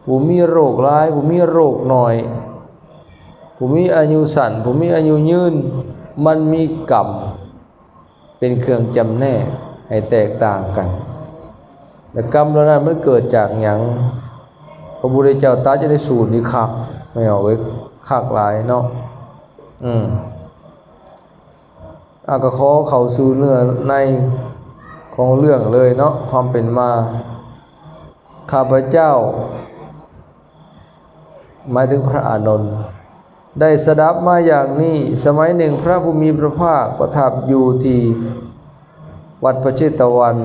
ຜູ້ມີໂລກຫຼາຍ ຜູ້ມີໂລກໜ້ອຍ ຜູ້ມີອາຍຸສັ້ນ ຜູ້ມີອາຍຸຍືນ ມັນມີກຳ ເປັນເຄື່ອງຈຳແນກໃຫ້ແຕກຕ່າງກັນ ແລະ ກຳເຫຼົ່ານັ້ນມັນເກີດຈາກຫຍັງ? ພະພຸດທະເຈົ້າຕັດຢູ່ໃນສູດນີ້ຄັກ ແມ່ນເອີຍ ຄັກຫຼາຍເນາະ ອືມ ອາ ກໍຂໍເຂົ້າສູ່ເນື້ອໃນຂອງເລື່ອງເລີຍເນາະ ຄວາມເປັນມາ ຂ້າພະເຈົ້າ ໝາຍເຖິງພະອານົນ ໄດ້ສະດັບມາຢ່າງນີ້, ສະໄໝໜຶ່ງພະຜູ້ມີພະພາກປະທັບຢູ່ທີ່ວັດພະເຊຕະວັນ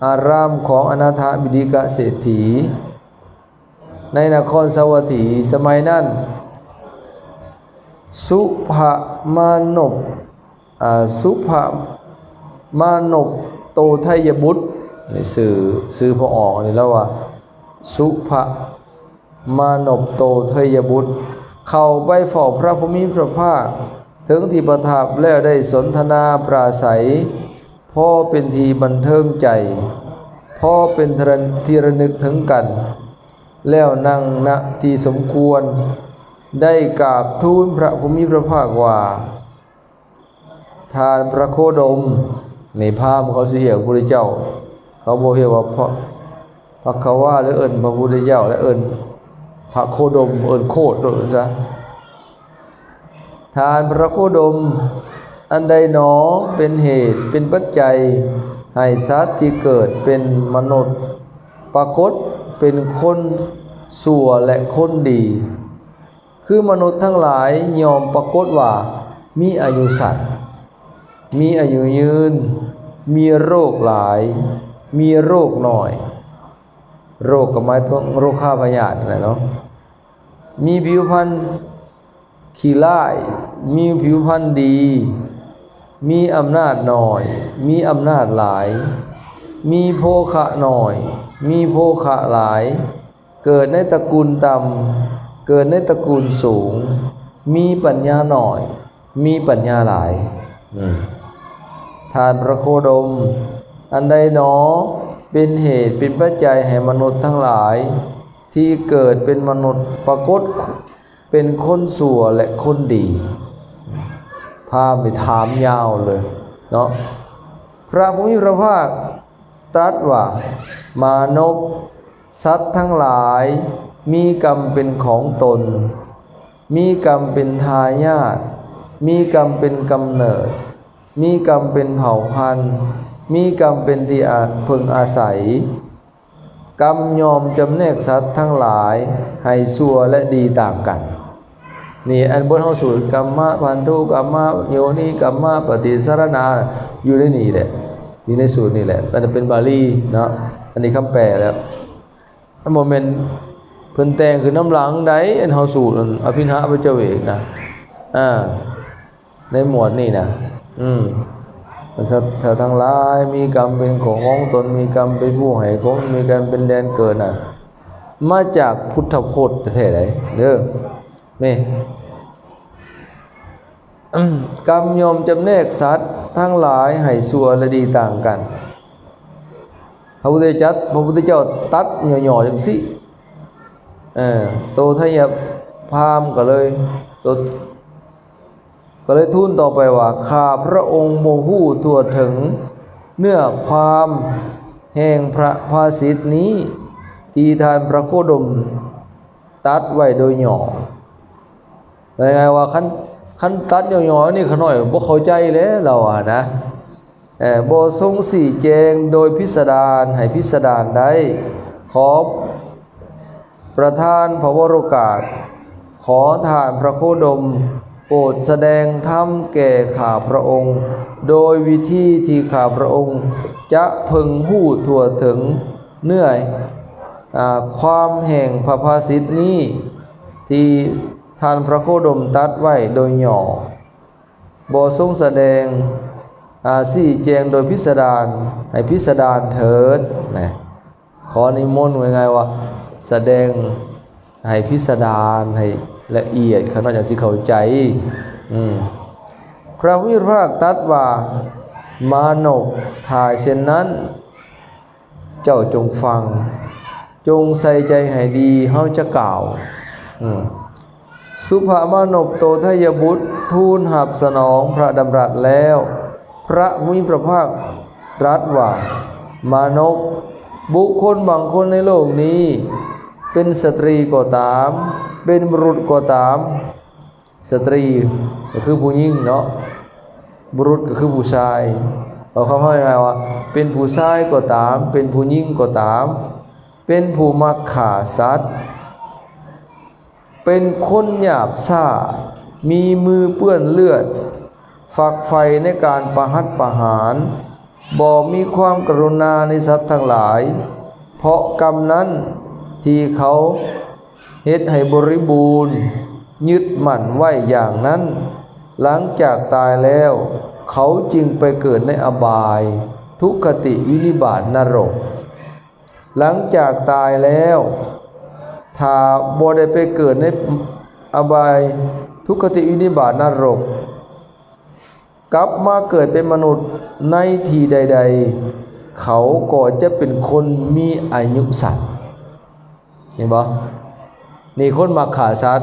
ອາຣາມຂອງອະນາຖະບິນດິກະເສດຖີ ໃນນະຄອນສາວັດຖີ. ສະໄໝນັ້ນ ສຸພະມານົບ ອາ ສຸພະມານົບໂຕໄທຍະບຸດ ນີ້ຊື່ ຊື່ພໍ່ອອກນີ້ລາວວ່າ ສຸພະມານົບໂຕໄທຍະບຸດ ເຂົ້າໄປເຝົ້າພະຜູ້ມີພະພາກ ເຖິງທີ່ປະທັບແລ້ວໄດ້ສົນທະນາປາໄສ ພໍເປັນທີ່ບັນເທີງໃຈ ພໍເປັນທີ່ລະນຶກເຖິງກັນ ແລ້ວນັ່ງ ນະ ທີ່ສົມຄວນ ໄດ້ກາບທູນພະຜູ້ມີພະພາກວ່າ ທ່ານພະໂຄດົມ ນີ້ພາມເຂົາຊິຮຽກພະພຸດທະເຈົ້າ ເຂົາບໍ່ຮຽກວ່າພະ ພະຄະວາ ຫຼື ເອີ້ນພະພຸດທະເຈົ້າ ແລະ ເອີ້ນພະໂຄດົມ ເອີ້ນໂຄດໂລດຊະ. ທ່ານພະໂຄດົມ ອັນໃດໜໍເປັນເຫດເປັນປັດໄຈໃຫ້ສັດທີ່ເກີດເປັນມະນຸດປາກົດເປັນຄົນຊົ່ວ ແລະ ຄົນດີ? ຄືມະນຸດທັງຫຼາຍຍ່ອມປາກົດວ່າມີອາຍຸສັ້ນ, ມີອາຍຸຍືນ, ມີໂລກຫຼາຍ, ມີໂລກໜ້ອຍ, ໂລກກໍໝາຍເຖິງໂລຄາພະຍາດນັ້ນແຫຼະເນາະ, ມີຜິວພັນຂີ້ຮ້າຍ, ມີຜິວພັນດີ, ມີອຳນາດໜ້ອຍ, ມີອຳນາດຫຼາຍ, ມີໂພຄະໜ້ອຍ, ມີໂພຄະຫຼາຍ, ເກີດໃນຕະກູນຕ່ຳ, ເກີດໃນຕະກູນສູງ, ມີປັນຍາໜ້ອຍ, ມີປັນຍາຫຼາຍ. ອືມ ທ່ານພະໂຄດົມ, ອັນໃດໜໍເປັນເຫດເປັນປັດໄຈໃຫ້ມະນຸດທັງຫຼາຍທີ່ເກີດເປັນມະນຸດປາກົດເປັນຄົນຊົ່ວ ແລະ ຄົນດີ? ພາມນີ້ຖາມຍາວເລີຍເນາະ. ພະຜູ້ມີພະພາກ ຕລັດວ່າ ມານົບ, ສັດທັງຫຼາຍມີກຳເປັນຂອງຕົນ, ມີກຳເປັນທາຍາດ, ມີກຳເປັນກຳເນີດ, ມີກຳເປັນເຜົ່າພັນ, ມີກຳເປັນທີ່ອາ ເພິ່ງອາໄສ. ກຳຍ່ອມຈຳແນກສັດທັງຫຼາຍໃຫ້ຊົ່ວ ແລະ ດີຕ່າງກັນ. ນີ້ ອັນບົດເຮົາສູດ ກຳມະພັນທຸ ກຳມະໂຍນິ ກຳມະປະຕິສະລະນາ ຢູ່ໃນນີ້ແຫຼະ ຢູ່ໃນສູດນີ້ແຫຼະ. ອັນນັ້ນເປັນບາລີເນາະ, ອັນນີ້ຄຳແປແລ້ວ. ມັນບໍ່ແມ່ນເພິ່ນແຕ່ງຂຶ້ນນຳຫຼັງໃດ໋ ອັນເຮົາສູດ ອັນອະພິນຫະປັດຈະເວກນະ ອາ ໃນໝວດນີ້ນະ. ອືມ ສັດ ສັດທັງຫຼາຍມີກຳເປັນຂອງຂອງຕົນ, ມີກຳເປັນຜູ້ໃຫ້ຜົນ, ມີກຳເປັນແດນເກີດນະ ມາຈາກພຸດທະພົດແທ້ໃດ໋ເດີ. ນີ້ ກຳຍ່ອມຈຳແນກສັດທັງຫຼາຍໃຫ້ຊົ່ວ ແລະ ດີຕ່າງກັນ. ພະພຸດທະເຈົ້າ ພະພຸດທະເຈົ້າຕັດຫຍໍ້ໆຈັ່ງຊີ້. ເອີ ໂຕໄທຍະພາມກໍເລີຍ ໂຕ ກໍເລີຍທູນຕໍ່ໄປວ່າ ຂ້າພະອົງບໍ່ຮູ້ທົ່ວເຖິງເນື້ອຄວາມແຫ່ງພະພາສິດນີ້ ທີ່ທ່ານພະໂຄດົມຕັດໄວ້ໂດຍຫຍໍ້. ງ່າຍໆວ່າ ຄັນ ຄັນຕັດຫຍໍ້ໆນີ້ ຂ້ານ້ອຍບໍ່ເຂົ້າໃຈແຫຼະ ລາວວ່ານະ. ເອີ ບໍ່ຊົງຊີ້ແຈງໂດຍພິສະດານໃຫ້ພິສະດານໄດ້. ຂໍປະທານພະວະໂລກາດ, ຂໍທ່ານພະໂຄດົມໂປດສະແດງທຳແກ່ຂ້າພະອົງ ໂດຍວິທີທີ່ຂ້າພະອົງຈະເພິ່ງຮູ້ທົ່ວເຖິງເນື້ອ ອາ ຄວາມແຫ່ງພະພາສິດນີ້ ທີ່ທ່ານພະໂຄດົມຕັດໄວ້ໂດຍຫຍໍ້. ບໍ່ຊົງສະແດງ ອາ ຊີ້ແຈງໂດຍພິສະດານ ໃຫ້ພິສະດານເຖີດນະ. ຂໍນິມົນ ງ່າຍໆວ່າ ສະແດງໃຫ້ພິສະດານ ໃຫ້ລະອຽດ ຂ້ານ້ອຍຈັ່ງຊິເຂົ້າໃຈ. ອືມ ພະຜູ້ມີພະພາກຕັດວ່າ ມານົບ, ຖ້າເຊັ່ນນັ້ນ ເຈົ້າຈົ່ງຟັງ. ຈົ່ງໃສ່ໃຈໃຫ້ດີ ເຮົາຈະກ່າວ. ອືມ ສຸພະມານົບໂຕໄທຍະບຸດ ທູນຮັບສະໜອງພະດຳລັດແລ້ວ, ພະຜູ້ມີພະພາກຕລັດວ່າ, ມານົບ, ບຸກຄົນບາງຄົນໃນໂລກນີ້ ເປັນສະຕຣີກໍຕາມ, ເປັນບຸລຸດກໍຕາມ, ສະຕຣີກໍຄືຜູ້ຍິງເນາະ, ບຸລຸດກໍຄືຜູ້ຊາຍ. ເອົາຄຳເວົ້າງ່າຍໆວ່າ ເປັນຜູ້ຊາຍກໍຕາມ, ເປັນຜູ້ຍິງກໍຕາມ, ເປັນຜູ້ມັກຂ້າສັດ, ເປັນຄົນຫຍາບຊ້າ, ມີມືເປື້ອນເລືອດ, ຝັກໃຝ່ໃນການປະຫັດປະຫານ, ບໍ່ມີຄວາມກະລຸນາໃນສັດທັງຫຼາຍ, ເພາະກຳນັ້ນທີ່ເຂົາເຮັດໃຫ້ບໍລິບູນ, ຍຶດໝັ້ນໄວ້ຢ່າງນັ້ນ, ຫຼັງຈາກຕາຍແລ້ວ ເຂົາຈຶ່ງໄປເກີດໃນອະບາຍ, ທຸກຄະຕິ, ວິນິບາດ, ນະລົກ. ຫຼັງຈາກຕາຍແລ້ວ ຖ້າບໍ່ໄດ້ໄປເກີດໃນອະບາຍ, ທຸກຄະຕິ, ວິນິບາດ, ນະລົກ, ກັບມາເກີດເປັນມະນຸດໃນທີ່ໃດໆ, ເຂົາກໍຈະເປັນຄົນມີອາຍຸສັ້ນ. ເຫັນບໍ່? ນີ້ຄົນມັກຂ້າສັດ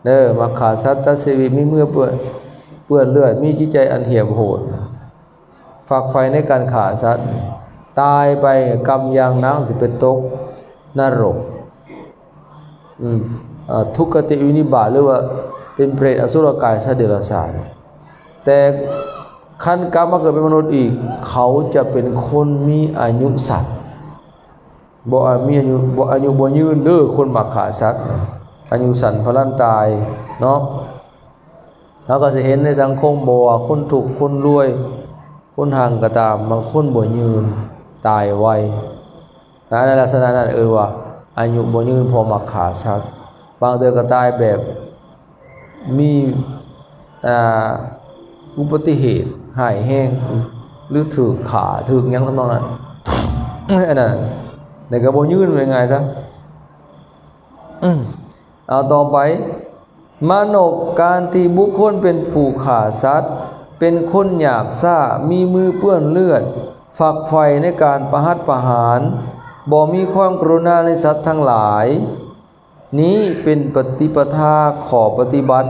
ເດີ, ມັກຂ້າສັດຕັດຊີວິດ, ມີມືເປື້ອນ, ເປື້ອນເລືອດ, ມີຈິດໃຈອັນຫ້ຽມໂຫດ, ຝັກໃຝ່ໃນການຂ້າສັດ, ຕາຍໄປກຳຢ່າງໜັກ, ຊິໄປຕົກນະລົກ. ອືມ ອາ ທຸກຄະຕິ ວິນິບາດ ຫຼືວ່າເປັນເປດ ອະສຸລະກາຍ ສັດເດຍລະສານ. ແຕ່ຄັນກັບມາເກີດເປັນມະນຸດອີກ, ເຂົາຈະເປັນຄົນມີອາຍຸສັ້ນ, ບໍ່ ອາ ມີອາຍຸ ບໍ່ ອາຍຸບໍ່ຍືນເດີ. ຄົນມັກຂ້າສັດ ອາຍຸສັ້ນ ພະລັນຕາຍເນາະ. ເຮົາກໍຊິເຫັນໃນສັງຄົມ ບໍ່ວ່າຄົນທຸກ ຄົນລວຍ ຄົນຮັ່ງກໍຕາມ, ບາງຄົນບໍ່ຍືນ ຕາຍໄວ. ອາ ໃນລັກສະນະນັ້ນເອີ້ນວ່າອາຍຸບໍ່ຍືນ ເພາະມັກຂ້າສັດ. ບາງເທື່ອກໍຕາຍແບບມີ ອາ ອຸບັດຕິເຫດຮ້າຍແຮງ ຫຼືຖືກຂ້າ ຖືກຫຍັງທຳນອງນັ້ນ. ອັນນັ້ນ ແລ້ວກໍບໍ່ຍືນ ວ່າງ່າຍຊະ. ອືມ ເອົາຕໍ່ໄປ. ມານົບ ການທີ່ບຸກຄົນເປັນຜູ້ຂ້າສັດ, ເປັນຄົນຫຍາບຊ້າ, ມີມືເປື້ອນເລືອດ, ຝັກໃຝ່ໃນການປະຫັດປະຫານ, ບໍ່ມີຄວາມກະລຸນາໃນສັດທັງຫຼາຍ, ນີ້ເປັນປະຕິປະທາ ຂໍ້ປະຕິບັດ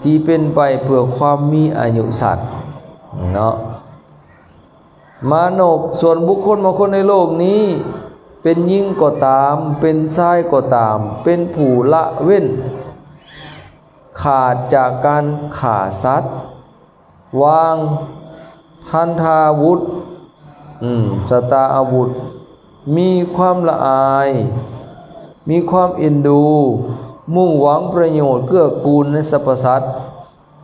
ທີ່ເປັນໄປເພື່ອຄວາມມີອາຍຸສັ້ນເນາະ. ມານົບ ສ່ວນບຸກຄົນບາງຄົນໃນໂລກນີ້ ເປັນຍິງກໍຕາມ ເປັນຊາຍກໍຕາມ ເປັນຜູ້ລະເວັ້ນຂາດຈາກການຂ້າສັດ, ວາງທັນທາວຸດ, ອືມ ຊະຕາອາວຸດ, ມີຄວາມລະອາຍ, ມີຄວາມເອັນດູ, ມຸ່ງຫວັງປະໂຫຍດເກື້ອກູນໃນສັບພະສັດ.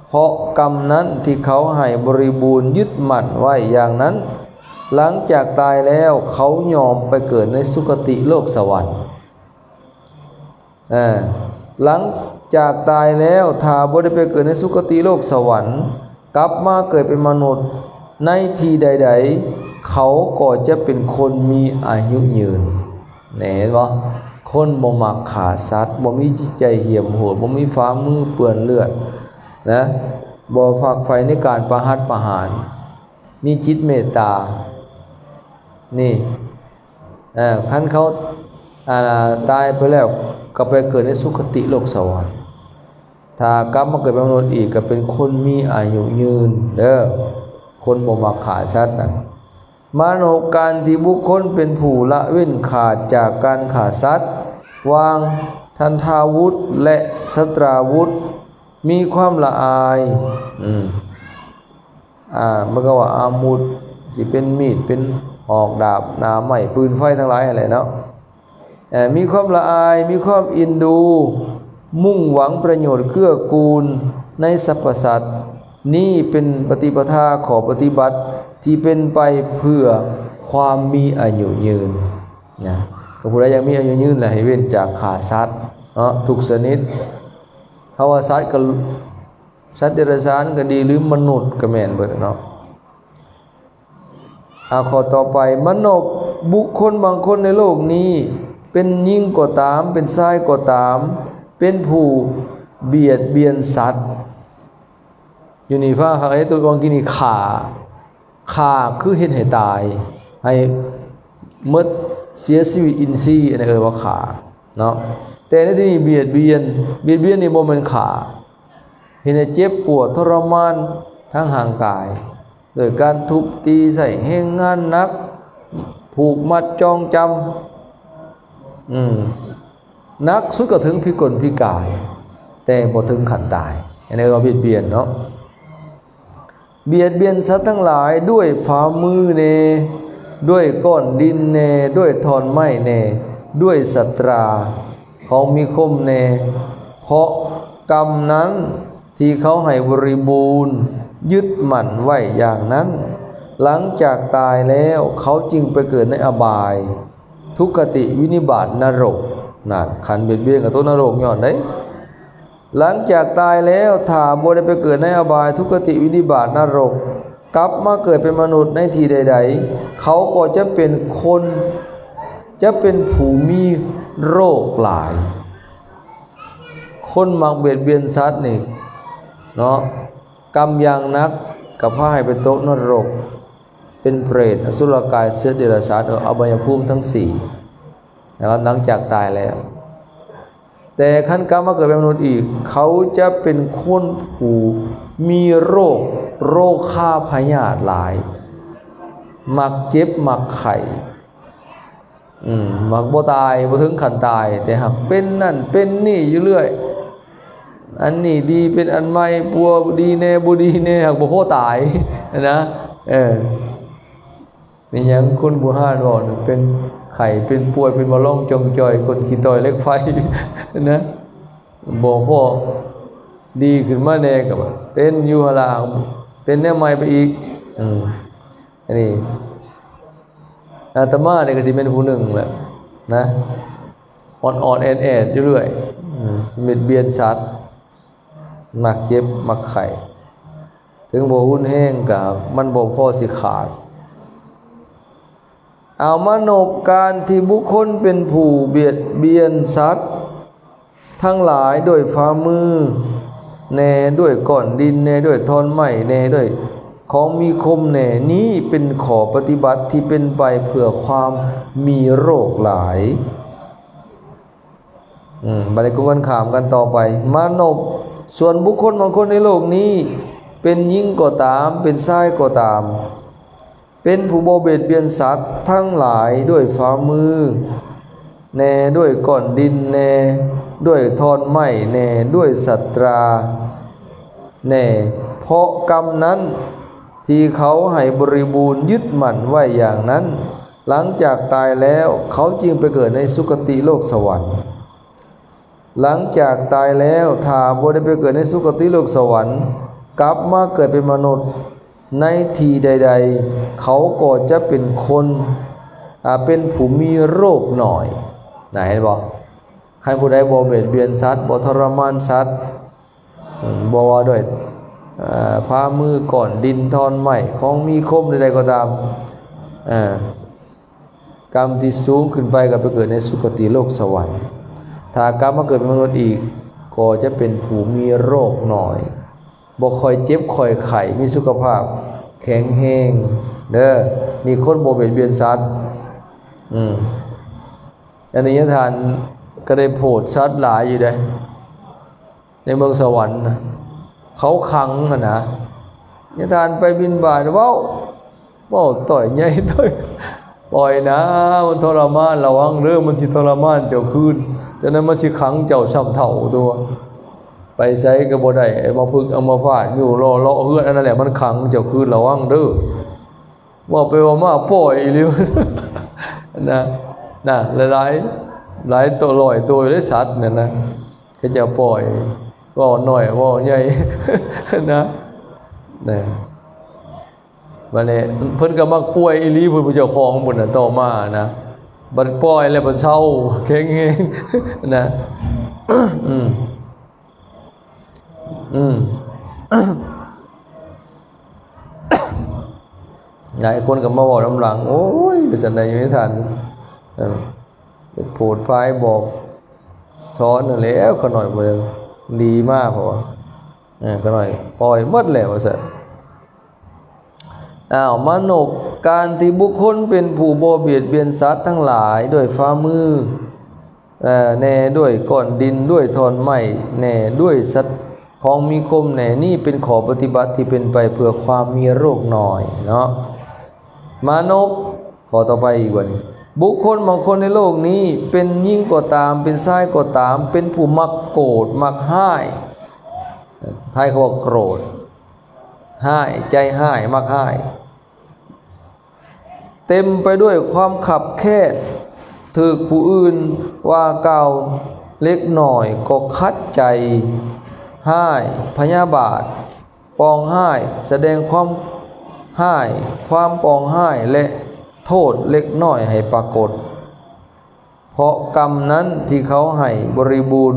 ເພາະກຳນັ້ນທີ່ເຂົາໃຫ້ບໍລິບູນຍຶດໝັ້ນໄວ້ຢ່າງນັ້ນ, ຫຼັງຈາກຕາຍແລ້ວເຂົາຍອມໄປເກີດໃນສຸຄະຕິໂລກສະຫວັນ. ເອີ ຫຼັງຈາກຕາຍແລ້ວ ຖ້າບໍ່ໄດ້ໄປເກີດໃນສຸຄະຕິໂລກສະຫວັນ, ກັບມາເກີດເປັນມະນຸດໃນທີ່ໃດໆ, ເຂົາກໍຈະເປັນຄົນມີອາຍຸຍືນ. ແນ່ ເຫັນບໍ່? ຄົນບໍ່ມັກຂ້າສັດ, ບໍ່ມີຈິດໃຈຫ້ຽມໂຫດ, ບໍ່ມີຝ່າມືເປື້ອນເລືອດນະ, ບໍ່ຝັກໃຝ່ໃນການປະຫັດປະຫານ, ມີຈິດເມດຕາ. ນີ້ ເອີ ຄັນເຂົາ ອາ ຕາຍໄປແລ້ວ ກໍໄປເກີດໃນສຸຄະຕິໂລກສະຫວັນ. ຖ້າກັບມາເກີດເປັນມະນຸດອີກ ກໍເປັນຄົນມີອາຍຸຍືນເດີ, ຄົນບໍ່ມັກຂ້າສັດນະ. ມາໂນການທີ່ບຸກຄົນເປັນຜູ້ລະເວັ້ນຂາດຈາກການຂ້າສັດ, ວາງທັນທາວຸດ ແລະ ສັດຕາວຸດ, ມີຄວາມລະອາຍ, ອືມ ອາ ມັນກໍວ່າອາວຸດ ທີ່ເປັນມີດ ເປັນຫອກດາບ ໜາໄມ້ ປືນໄຟທັງຫຼາຍຫັ້ນແຫຼະເນາະ. ເອີ ມີຄວາມລະອາຍ, ມີຄວາມເອັນດູ, ມຸ່ງຫວັງປະໂຫຍດເກື້ອກູນໃນສັບພະສັດ, ນີ້ເປັນປະຕິປະທາ ຂໍ້ປະຕິບັດທີ່ເປັນໄປເພື່ອຄວາມມີອາຍຸຍືນນະ. ກໍຜູ້ໃດຢາກມີອາຍຸຍືນລະ ໃຫ້ເວັ້ນຈາກຂ້າສັດເນາະ ທຸກຊະນິດ. ເພາະວ່າສັດກໍ ສັດເດຍລະສານກໍດີ ຫຼືມະນຸດກໍແມ່ນເບິດເນາະ. ອາ ຂໍ້ຕໍ່ໄປ, ມະນົບ ບຸກຄົນບາງຄົນໃນໂລກນີ້ ເປັນຍິງກໍຕາມ ເປັນຊາຍກໍຕາມ ເປັນຜູ້ບຽດບຽນສັດ. ຢູ່ນີ້ພາຫາກໃຫ້ຕົວອອງກິນນີ້ຂ້າ ຂ້າຄືເຮັດໃຫ້ຕາຍ ໃຫ້ໝົດ ເສຍຊີວິດອິນຊີ ອັນນັ້ນເອີ້ນວ່າຂ້າເນາະ. ແຕ່ໃນທີ່ນີ້ບຽດບຽນ, ບຽດບຽນນີ້ບໍ່ແມ່ນຂ້າ, ເຮັດໃຫ້ເຈັບປວດທໍລະມານທາງຮ່າງກາຍ ໂດຍການທຸບຕີ, ໃຊ້ແຮງງານໜັກ, ຜູກມັດຈອງຈຳ, ອືມ ໜັກສຸດກໍເຖິງພິກົນພິກາຍ ແຕ່ບໍ່ເຖິງຂັ້ນຕາຍ. ອັນນີ້ເອີ້ນວ່າບຽດບຽນເນາະ. ບຽດບຽນສັດທັງຫຼາຍດ້ວຍຝ່າມືແດ່, ດ້ວຍກ້ອນດິນແດ່, ດ້ວຍທ່ອນໄມ້ແດ່, ດ້ວຍສັດຕາຂອງມີຄົມແດ່, ເພາະກຳນັ້ນທີ່ເຂົາໃຫ້ບໍລິບູນຍຶດໝັ້ນໄວ້ຢ່າງນັ້ນ, ຫຼັງຈາກຕາຍແລ້ວເຂົາຈຶ່ງໄປເກີດໃນອະບາຍ, ທຸກຄະຕິ, ວິນິບາດ, ນະລົກ. ນັ້ນ, ຄັນບຽດບຽນກໍຕົກນະລົກຍ້ອນໃດ. ຫຼັງຈາກຕາຍແລ້ວ, ຖ້າບໍ່ໄດ້ໄປເກີດໃນອະບາຍ, ທຸກຄະຕິ, ວິນິບາດ, ນະລົກ, ກັບມາເກີດເປັນມະນຸດໃນທີ່ໃດໆ, ເຂົາກໍຈະເປັນຄົນ, ຈະເປັນຜູ້ມີໂລກຫຼາຍ. ຄົນມັກບຽດບຽນສັດນີ້ເນາະ, ກຳຢ່າງໜັກກໍພາໃຫ້ໄປຕົກນະລົກ, ເປັນເປດ, ອະສຸລະກາຍ, ເສດເດຍລະສານ, ເອີ ອະບາຍະພູມທັງສີ່ນະຄັບ, ຫຼັງຈາກຕາຍແລ້ວ. ແຕ່ຄັນກັບມາເກີດເປັນມະນຸດອີກ, ເຂົາຈະເປັນຄົນຜູ້ມີໂລກ, ໂລຄາພະຍາດຫຼາຍ, ມັກເຈັບ, ມັກໄຂ້, ອືມ ມັກບໍ່ຕາຍ, ບໍ່ເຖິງຂັ້ນຕາຍ, ແຕ່ຫາກເປັນນັ້ນເປັນນີ້ຢູ່ເລື້ອຍ. ອັນນີ້ດີເປັນອັນໃໝ່, ປົວດີແດ່, ບໍ່ດີແດ່, ຫາກບໍ່ພໍຕາຍນະ. ເອີ ແມ່ນຫຍັງຄົນບູຮານເວົ້ານັ້ນ, ເປັນໄຂ້, ເປັນປ່ວຍ, ເປັນມະລອງຈ່ອງຈ່ອຍ, ກົ້ນຂີ້ຕ້ອຍເຫຼັກໄຟນະ, ບໍ່ພໍດີຂຶ້ນມາແດ່ກໍເປັນຢູ່ຫັ້ນລະ, ເປັນແນວໃໝ່ໄປອີກ. ອືມ ອັນນີ້ອາດຕະມານີ້ກໍຊິເປັນຜູ້ໜຶ່ງແຫຼະນະ, ອອດໆແອດໆຢູ່ເລື້ອຍ, ອືມ ບຽດບຽນສັດ, ມັກເຈັບມັກໄຂ້, ເຖິງບໍ່ຮຸນແຮງກໍມັນບໍ່ພໍຊິຂາດ. ເອົາມານົບການທີ່ບຸກຄົນເປັນຜູ້ບຽດບຽນສັດທັງຫຼາຍດ້ວຍຝ່າມືແດ່, ດ້ວຍກ້ອນດິນແດ່, ດ້ວຍທ່ອນໄມ້ແດ່, ດ້ວຍຂອງມີຄົມແດ່, ນີ້ເປັນຂໍ້ປະຕິບັດທີ່ເປັນໄປເພື່ອຄວາມມີໂລກຫຼາຍ. ອືມ ບັດນີ້ກົງກັນຂ້າມກັນຕໍ່ໄປ, ມານົບ, ສ່ວນບຸກຄົນບາງຄົນໃນໂລກນີ້ ເປັນຍິງກໍຕາມ, ເປັນຊາຍກໍຕາມ, ເປັນຜູ້ບໍ່ບຽດບຽນສັດທັງຫຼາຍດ້ວຍຝ່າມືແດ່, ດ້ວຍກ້ອນດິນແດ່, ດ້ວຍທ່ອນໄມ້ແດ່, ດ້ວຍສັດຕາແດ່, ເພາະກຳນັ້ນທີ່ເຂົາໃຫ້ບໍລິບູນຍຶດໝັ້ນໄວ້ຢ່າງນັ້ນ, ຫຼັງຈາກຕາຍແລ້ວ ເຂົາຈຶ່ງໄປເກີດໃນສຸຄະຕິໂລກສະຫວັນ. ຫຼັງຈາກຕາຍແລ້ວ ຖ້າບໍ່ໄດ້ໄປເກີດໃນສຸຄະຕິໂລກສະຫວັນ, ກັບມາເກີດເປັນມະນຸດໃນທີ່ໃດໆ, ເຂົາກໍຈະເປັນຄົນ, ອາ, ເປັນຜູ້ມີໂລກໜ້ອຍ. ນະ, ເຫັນບໍ່? ຄັນຜູ້ໃດບໍ່ບຽດບຽນສັດ, ບໍ່ທໍລະມານສັດ, ອືມ ບໍ່ວ່າດ້ວຍ, ເອີ, ຝ່າມື, ກ້ອນດິນ, ທ່ອນໄມ້, ຂອງມີຄົມໃດໆກໍຕາມ, ເອີ, ກຳທີ່ສູງຂຶ້ນໄປກໍໄປເກີດໃນສຸຄະຕິໂລກສະຫວັນ. ຖ້າກັບມາເກີດເປັນມະນຸດອີກ, ກໍຈະເປັນຜູ້ມີໂລກໜ້ອຍ, ບໍ່ຄ່ອຍເຈັບຄ່ອຍໄຂ້, ມີສຸຂະພາບແຂງແຮງເດີ. ນີ້ຄົນບໍ່ບຽດບຽນສັດ. ອືມ ອັນນີ້ຍາທ່ານກໍໄດ້ໂຜດສັດຫຼາຍຢູ່ເດ້. ໃນເມືອງສະຫວັນນະ ເຂົາຂັງຫັ້ນນະ. ຍາທ່ານໄປບິນບາດ ເວົ້າ, ເວົ້າຕ່ອຍໃຫຍ່ຕ່ອຍ, ປ່ອຍນາ, ມັນທໍລະມານ, ລະວັງເດີ, ມັນຊິທໍລະມານເຈົ້າຄືນ, ຈັ່ງນັ້ນມັນຊິຂັງເຈົ້າຊ້ຳເທົ້າຕົວະ. ໄປໃສກໍບໍ່ໄດ້, ອາມະພຶກອາມະພາດຢູ່ເລາະເຮືອນ, ອັນນັ້ນແຫຼະມັນຂັງເຈົ້າຄືນ, ລະວັງເດີ. ເວົ້າໄປເວົ້າມາປ່ອຍອີ່ຫຼີນະ, ນະ, ຫຼາຍໆ ຫຼາຍໂຕ, ຮ້ອຍໂຕຢູ່ເດ້ສັດນັ້ນນະ. ເຂົາເຈົ້າປ່ອຍ, ເວົ້າໜ້ອຍເວົ້າໃຫຍ່ນະ, ນະ. ບັດນີ້ເພິ່ນກໍມັກປ່ວຍອີ່ຫຼີ, ເພິ່ນເປັນເຈົ້າຂອງພຸ້ນນະ, ຕໍ່ມານະ, ບັດປ່ອຍແລ້ວບັດເຊົາ, ແຂງແຮງນະ. ອືມ ອືມ ຫຼາຍຄົນກໍມາເວົ້ານຳຫຼັງ, ໂອ້ຍ ເປັນຈັ່ງໃດຢູ່ໃນທ່ານ, ເອີ ໄປໂຜດພາຍບອກສອນນັ້ນແຫຼະ, ຂ້ານ້ອຍບໍ່ໄດ້ດີມາ, ເພາະວ່າ ເອີ ຂ້ານ້ອຍປ່ອຍໝົດແລ້ວວ່າຊັ້ນ. ອ້າວ ມານົບ ການທີ່ບຸກຄົນເປັນຜູ້ບໍ່ບຽດບຽນສັດທັງຫຼາຍດ້ວຍຝ່າມື ເອີ່ ແນ່ ດ້ວຍກ້ອນດິນ ດ້ວຍທ່ອນໄມ້ແນ່ ດ້ວຍສັດຂອງມີຄົມແນ່ ນີ້ເປັນຂໍ້ປະຕິບັດທີ່ເປັນໄປເພື່ອຄວາມມີໂລກນ້ອຍເນາະ. ມານົບ ຂໍ້ຕໍ່ໄປອີກບັດນີ້ ບຸກຄົນບາງຄົນໃນໂລກນີ້ ເປັນຍິງກໍຕາມ ເປັນຊາຍກໍຕາມ ເປັນຜູ້ມັກໂກດ ມັກຮ້າຍ ໄທເຂົາວ່າໂກດ ຮ້າຍ ໃຈຮ້າຍ ມັກຮ້າຍ ເຕັມໄປດ້ວຍຄວາມຄັບແຄ້ນ ຖືກຜູ້ອື່ນວ່າກ່າວເລັກນ້ອຍກໍຂັດໃຈ ຮ້າຍ ພະຍາບາດ ປອງຮ້າຍ ສະແດງຄວາມຮ້າຍ ຄວາມປອງຮ້າຍ ແລະ ໂທດເລັກນ້ອຍໃຫ້ປາກົດ. ເພາະກຳນັ້ນທີ່ເຂົາໃຫ້ບໍລິບູນ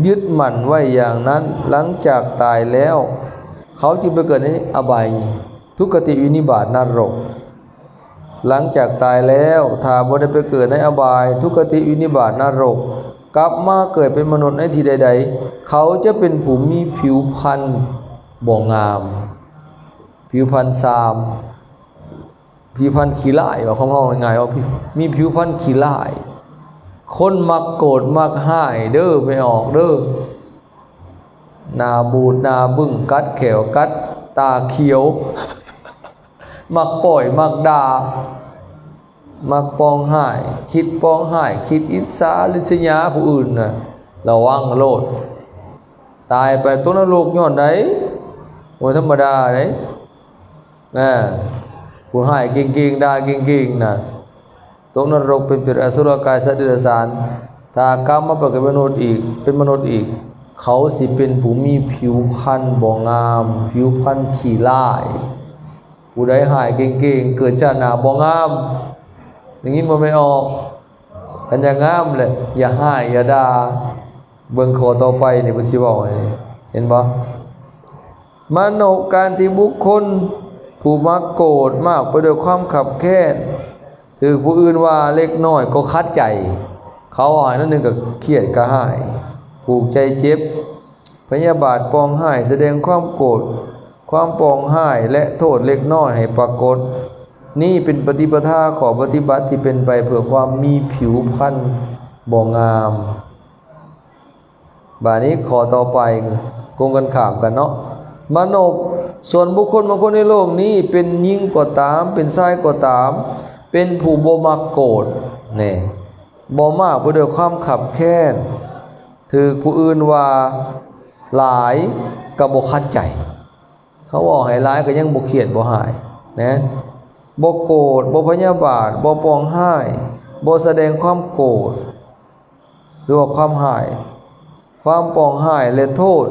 ຍຶດໝັ້ນໄວ້ຢ່າງນັ້ນ ຫຼັງຈາກຕາຍແລ້ວ ເຂົາຈຶ່ງໄປເກີດໃນອະບາຍ ທຸກຄະຕິວິນິບາດ ນະລົກ. ຫຼັງຈາກຕາຍແລ້ວ ຖ້າບໍ່ໄດ້ໄປເກີດໃນອະບາຍ ທຸກຄະຕິວິນິບາດ ນະລົກ ກັບມາເກີດເປັນມະນຸດໃນທີ່ໃດໆ ເຂົາຈະເປັນຜູ້ມີຜິວພັນບໍ່ງາມ ຜິວພັນຊາມ ຜິວພັນຂີ້ຮ້າຍ ເວົ້າຄວາມເວົ້າງ່າຍໆ ວ່າ ມີຜິວພັນຂີ້ຮ້າຍ ຄົນມັກໂກດມັກຮ້າຍເດີ ແມ່ອອກເດີ ໜ້າບູດໜ້າບຶ້ງ ກັດແຂ້ວກັດຕາຂຽວ ມັກປ້ອຍມັກດ່າ ມັກປອງຮ້າຍ ຄິດປອງຮ້າຍ ຄິດອິດສາລິດສະຍາຜູ້ອື່ນນະ ລະວັງໂລດ ຕາຍໄປຕົກນະລົກຍ້ອນໃດ? ບໍ່ທຳມະດາເດ້. ອາ ຜູ້ຮ້າຍເກັ່ງໆ ດ່າເກັ່ງໆ ນະ ຕົກນະລົກເປັນເປດອະສຸລະກາຍສັດເດຍລະສານ ຖ້າກັບມາເປັນມະນຸດອີກ ເປັນມະນຸດອີກ ເຂົາຊິເປັນຜູ້ມີຜິວພັນບໍ່ງາມ ຜິວພັນຂີ້ຮ້າຍ. ຜູ້ໃດຮ້າຍເກັ່ງໆ ເກີດຊາດໜ້າບໍ່ງາມ ໄດ້ຍິນບໍ່ແມ່ອອກ? ຄັນຢາກງາມແຫຼະ ຢ່າຮ້າຍຢ່າດ່າ. ເບິ່ງຂໍ້ຕໍ່ໄປນີ້ເພິ່ນຊິເວົ້າໃຫ້ ເຫັນບໍ່? ມະໂນ ການທີ່ບຸກຄົນຜູ້ມັກໂກດ ມາກໄປດ້ວຍຄວາມຄັບແຄ້ນ ຖືກຜູ້ອື່ນວ່າເລັກນ້ອຍກໍຂັດໃຈ ເຂົາວ່າໜ້ອຍໜຶ່ງກໍຄຽດກະຮ້າຍ ຜູກໃຈເຈັບ ພະຍາບາດ ປອງຮ້າຍ ສະແດງຄວາມໂກດ ຄວາມປອງຮ້າຍ ແລະ ໂທດເລັກນ້ອຍໃຫ້ປາກົດ. ນີ້ເປັນປະຕິປະທາ ຂໍ້ປະຕິບັດທີ່ເປັນໄປເພື່ອຄວາມມີຜິວພັນບໍ່ງາມ. ບາດນີ້ຂໍ້ຕໍ່ໄປ ກົງກັນຂ້າມກັນເນາະ ມະໂນບ ສ່ວນບຸກຄົນບາງຄົນໃນໂລກນີ້ ເປັນຍິງກໍຕາມ ເປັນຊາຍກໍຕາມ ເປັນຜູ້ບໍ່ມັກໂກດແນ່ ບໍ່ມາກໄປດ້ວຍຄວາມຄັບແຄ້ນ ຖືກຜູ້ອື່ນວ່າຫຼາຍກໍບໍ່ຂັດໃຈ ເຂົາເວົ້າໃຫ້ຫຼາຍກໍຍັງບໍ່ຄຽດບໍ່ຮ້າຍນະ ບໍ່ໂກດ ບໍ່ພະຍາບາດ ບໍ່ປອງຮ້າຍ ບໍ່ສະແດງຄວາມໂກດ ຫຼືວ່າຄວາມຮ້າຍ ຄວາມປອງຮ້າຍ ແລະ ໂທດ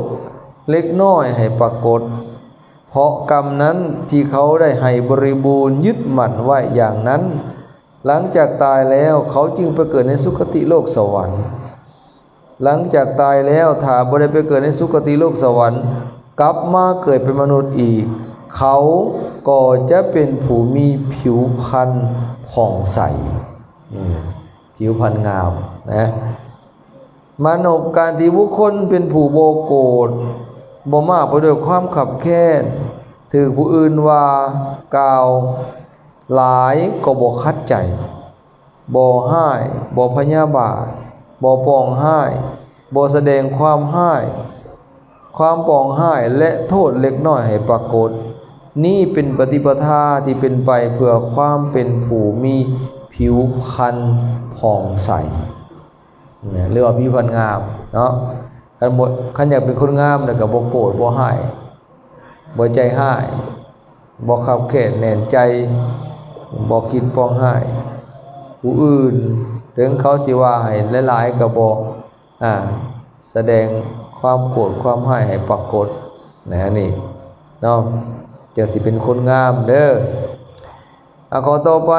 ເລັກນ້ອຍໃຫ້ປາກົດ ເພາະກຳນັ້ນທີ່ເຂົາໄດ້ໃຫ້ບໍລິບູນ ຍຶດໝັ້ນໄວ້ຢ່າງນັ້ນ ຫຼັງຈາກຕາຍແລ້ວ ເຂົາຈຶ່ງໄປເກີດໃນສຸຄະຕິໂລກສະຫວັນ. ຫຼັງຈາກຕາຍແລ້ວ ຖ້າບໍ່ໄດ້ໄປເກີດໃນສຸຄະຕິໂລກສະຫວັນ ກັບມາເກີດເປັນມະນຸດອີກ ເຂົາກໍຈະເປັນຜູ້ມີຜິວພັນຜ່ອງໃສ ອືມ ຜິວພັນງາມນະ. ມະໂນບ ການທີ່ບຸກຄົນເປັນຜູ້ບໍ່ໂກດ ບໍ່ມາກໄປດ້ວຍຄວາມຄັບແຄ້ນ ຖືກຜູ້ອື່ນວ່າກ່າວຫຼາຍກໍບໍ່ຂັດໃຈ ບໍ່ຮ້າຍ ບໍ່ພະຍາບາດ ບໍ່ປອງຮ້າຍ ບໍ່ສະແດງຄວາມຮ້າຍ ຄວາມປອງຮ້າຍ ແລະ ໂທດເລັກນ້ອຍໃຫ້ປາກົດ. ນີ້ເປັນປະຕິປະທາທີ່ເປັນໄປເພື່ອຄວາມເປັນຜູ້ມີຜິວພັນຜ່ອງໃສ ນະ ຫຼືວ່າຜິວພັນງາມເນາະ. ຄັນບໍ່ ຄັນຢາກເປັນຄົນງາມແລ້ວກໍບໍ່ໂກດ ບໍ່ຮ້າຍ ບໍ່ໃຈຮ້າຍ ບໍ່ຄັບແຄ້ນແໜ້ນໃຈ ບໍ່ຄິດປອງຮ້າຍຜູ້ອື່ນ ເຖິງເຂົາຊິວ່າໃຫ້ຫຼາຍໆກໍບໍ່ ອາ ສະແດງຄວາມໂກດຄວາມຮ້າຍໃຫ້ປາກົດນະ ນີ້ເນາະ ຈັ່ງຊິເປັນຄົນງາມເດີ. ອາ ຂໍ້ຕໍ່ໄປ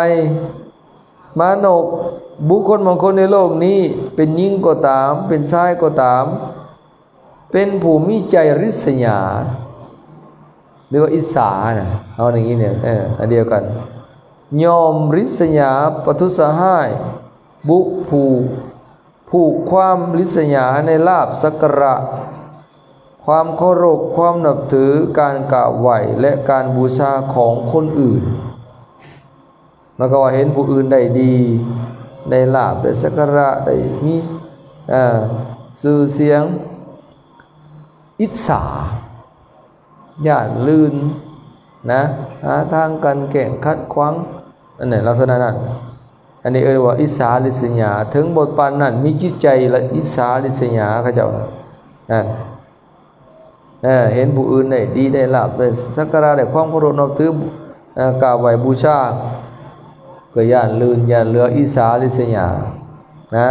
ມະໂນບ ບຸກຄົນບາງຄົນໃນໂລກນີ້ ເປັນຍິງກໍຕາມ ເປັນຊາຍກໍຕາມ ເປັນຜູ້ມີໃຈລິດສະຫຍາ ຫຼືວ່າອິດສານະ ເຮົາໄດ້ຍິນ ເອີ ອັນດຽວກັນ ຍ່ອມລິດສະຫຍາປະທຸດສະຮ້າຍ ບຸກຜູ້ ຜູກຄວາມລິດສະຫຍາໃນລາບສັກກາລະ ຄວາມເຄົາລົບ ຄວາມນັບຖື ການກາບໄຫວ້ ແລະ ການບູຊາຂອງຄົນອື່ນ. ມັນກໍວ່າເຫັນຜູ້ອື່ນໄດ້ດີ ໄດ້ລາບ ໄດ້ສັກກາລະ ໄດ້ມີ ເອີ ຊື່ສຽງ ອິດສາ ຢ້ານລື່ນນະ ຫາທາງກັ່ນແກ້ງຂັດຂວາງ ອັນນັ້ນ ລັກສະນະນັ້ນ. ອັນນີ້ເອີ້ນວ່າອິດສາລິດສະຍາ. ເຖິງບໍ່ປານນັ້ນ ມີຈິດໃຈລະອິດສາລິດສະຍາເຂົາເຈົ້ານັ້ນ ເອີ ເຫັນຜູ້ອື່ນໄດ້ດີ ໄດ້ລາບ ໄດ້ສັກກາລະ ໄດ້ຄວາມເຄົາລົບນັບຖື ເອີ ກາບໄຫວ້ບູຊາ ກໍຢ້ານລື່ນ ຢ້ານເຫຼືອ ອິດສາລິດສະຍານະ.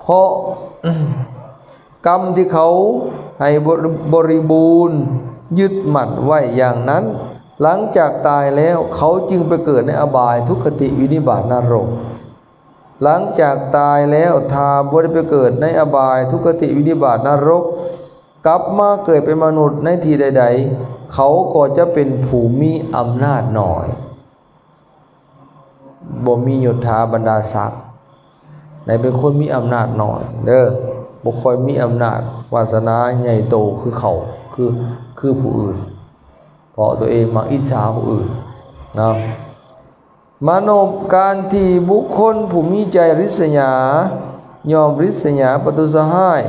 ເພາະກຳທີ່ເຂົາໃຫ້ບໍ ບໍລິບູນຍຶດໝັ້ນໄວ້ຢ່າງນັ້ນ, ຫຼັງຈາກຕາຍແລ້ວເຂົາຈຶ່ງໄປເກີດໃນອະບາຍ, ທຸກຄະຕິ, ວິນິບາດ, ນະລົກ. ຫຼັງຈາກຕາຍແລ້ວ ຖ້າບໍ່ໄດ້ໄປເກີດໃນອະບາຍ, ທຸກຄະຕິ, ວິນິບາດ, ນະລົກ, ກັບມາເກີດເປັນມະນຸດໃນທີ່ໃດໆ, ເຂົາກໍຈະເປັນຜູ້ມີອຳນາດໜ້ອຍ. ບໍ່ມີຍົດຖາບັນດາສັກ ໃນເປັນຄົນມີອຳນາດໜ້ອຍເດີ ບໍ່ຄ່ອຍມີອຳນາດວາສະໜາໃຫຍ່ໂຕຄືເຂົາ ຄື ຄືຜູ້ອື່ນ ເພາະຕົວເອງມັກອິດສາຜູ້ອື່ນເນາະ. ມານົບ ການທີ່ບຸກຄົນຜູ້ມີໃຈລິດສະຍາ ຍ່ອມລິດສະຍາປະທຸສະຮ້າຍ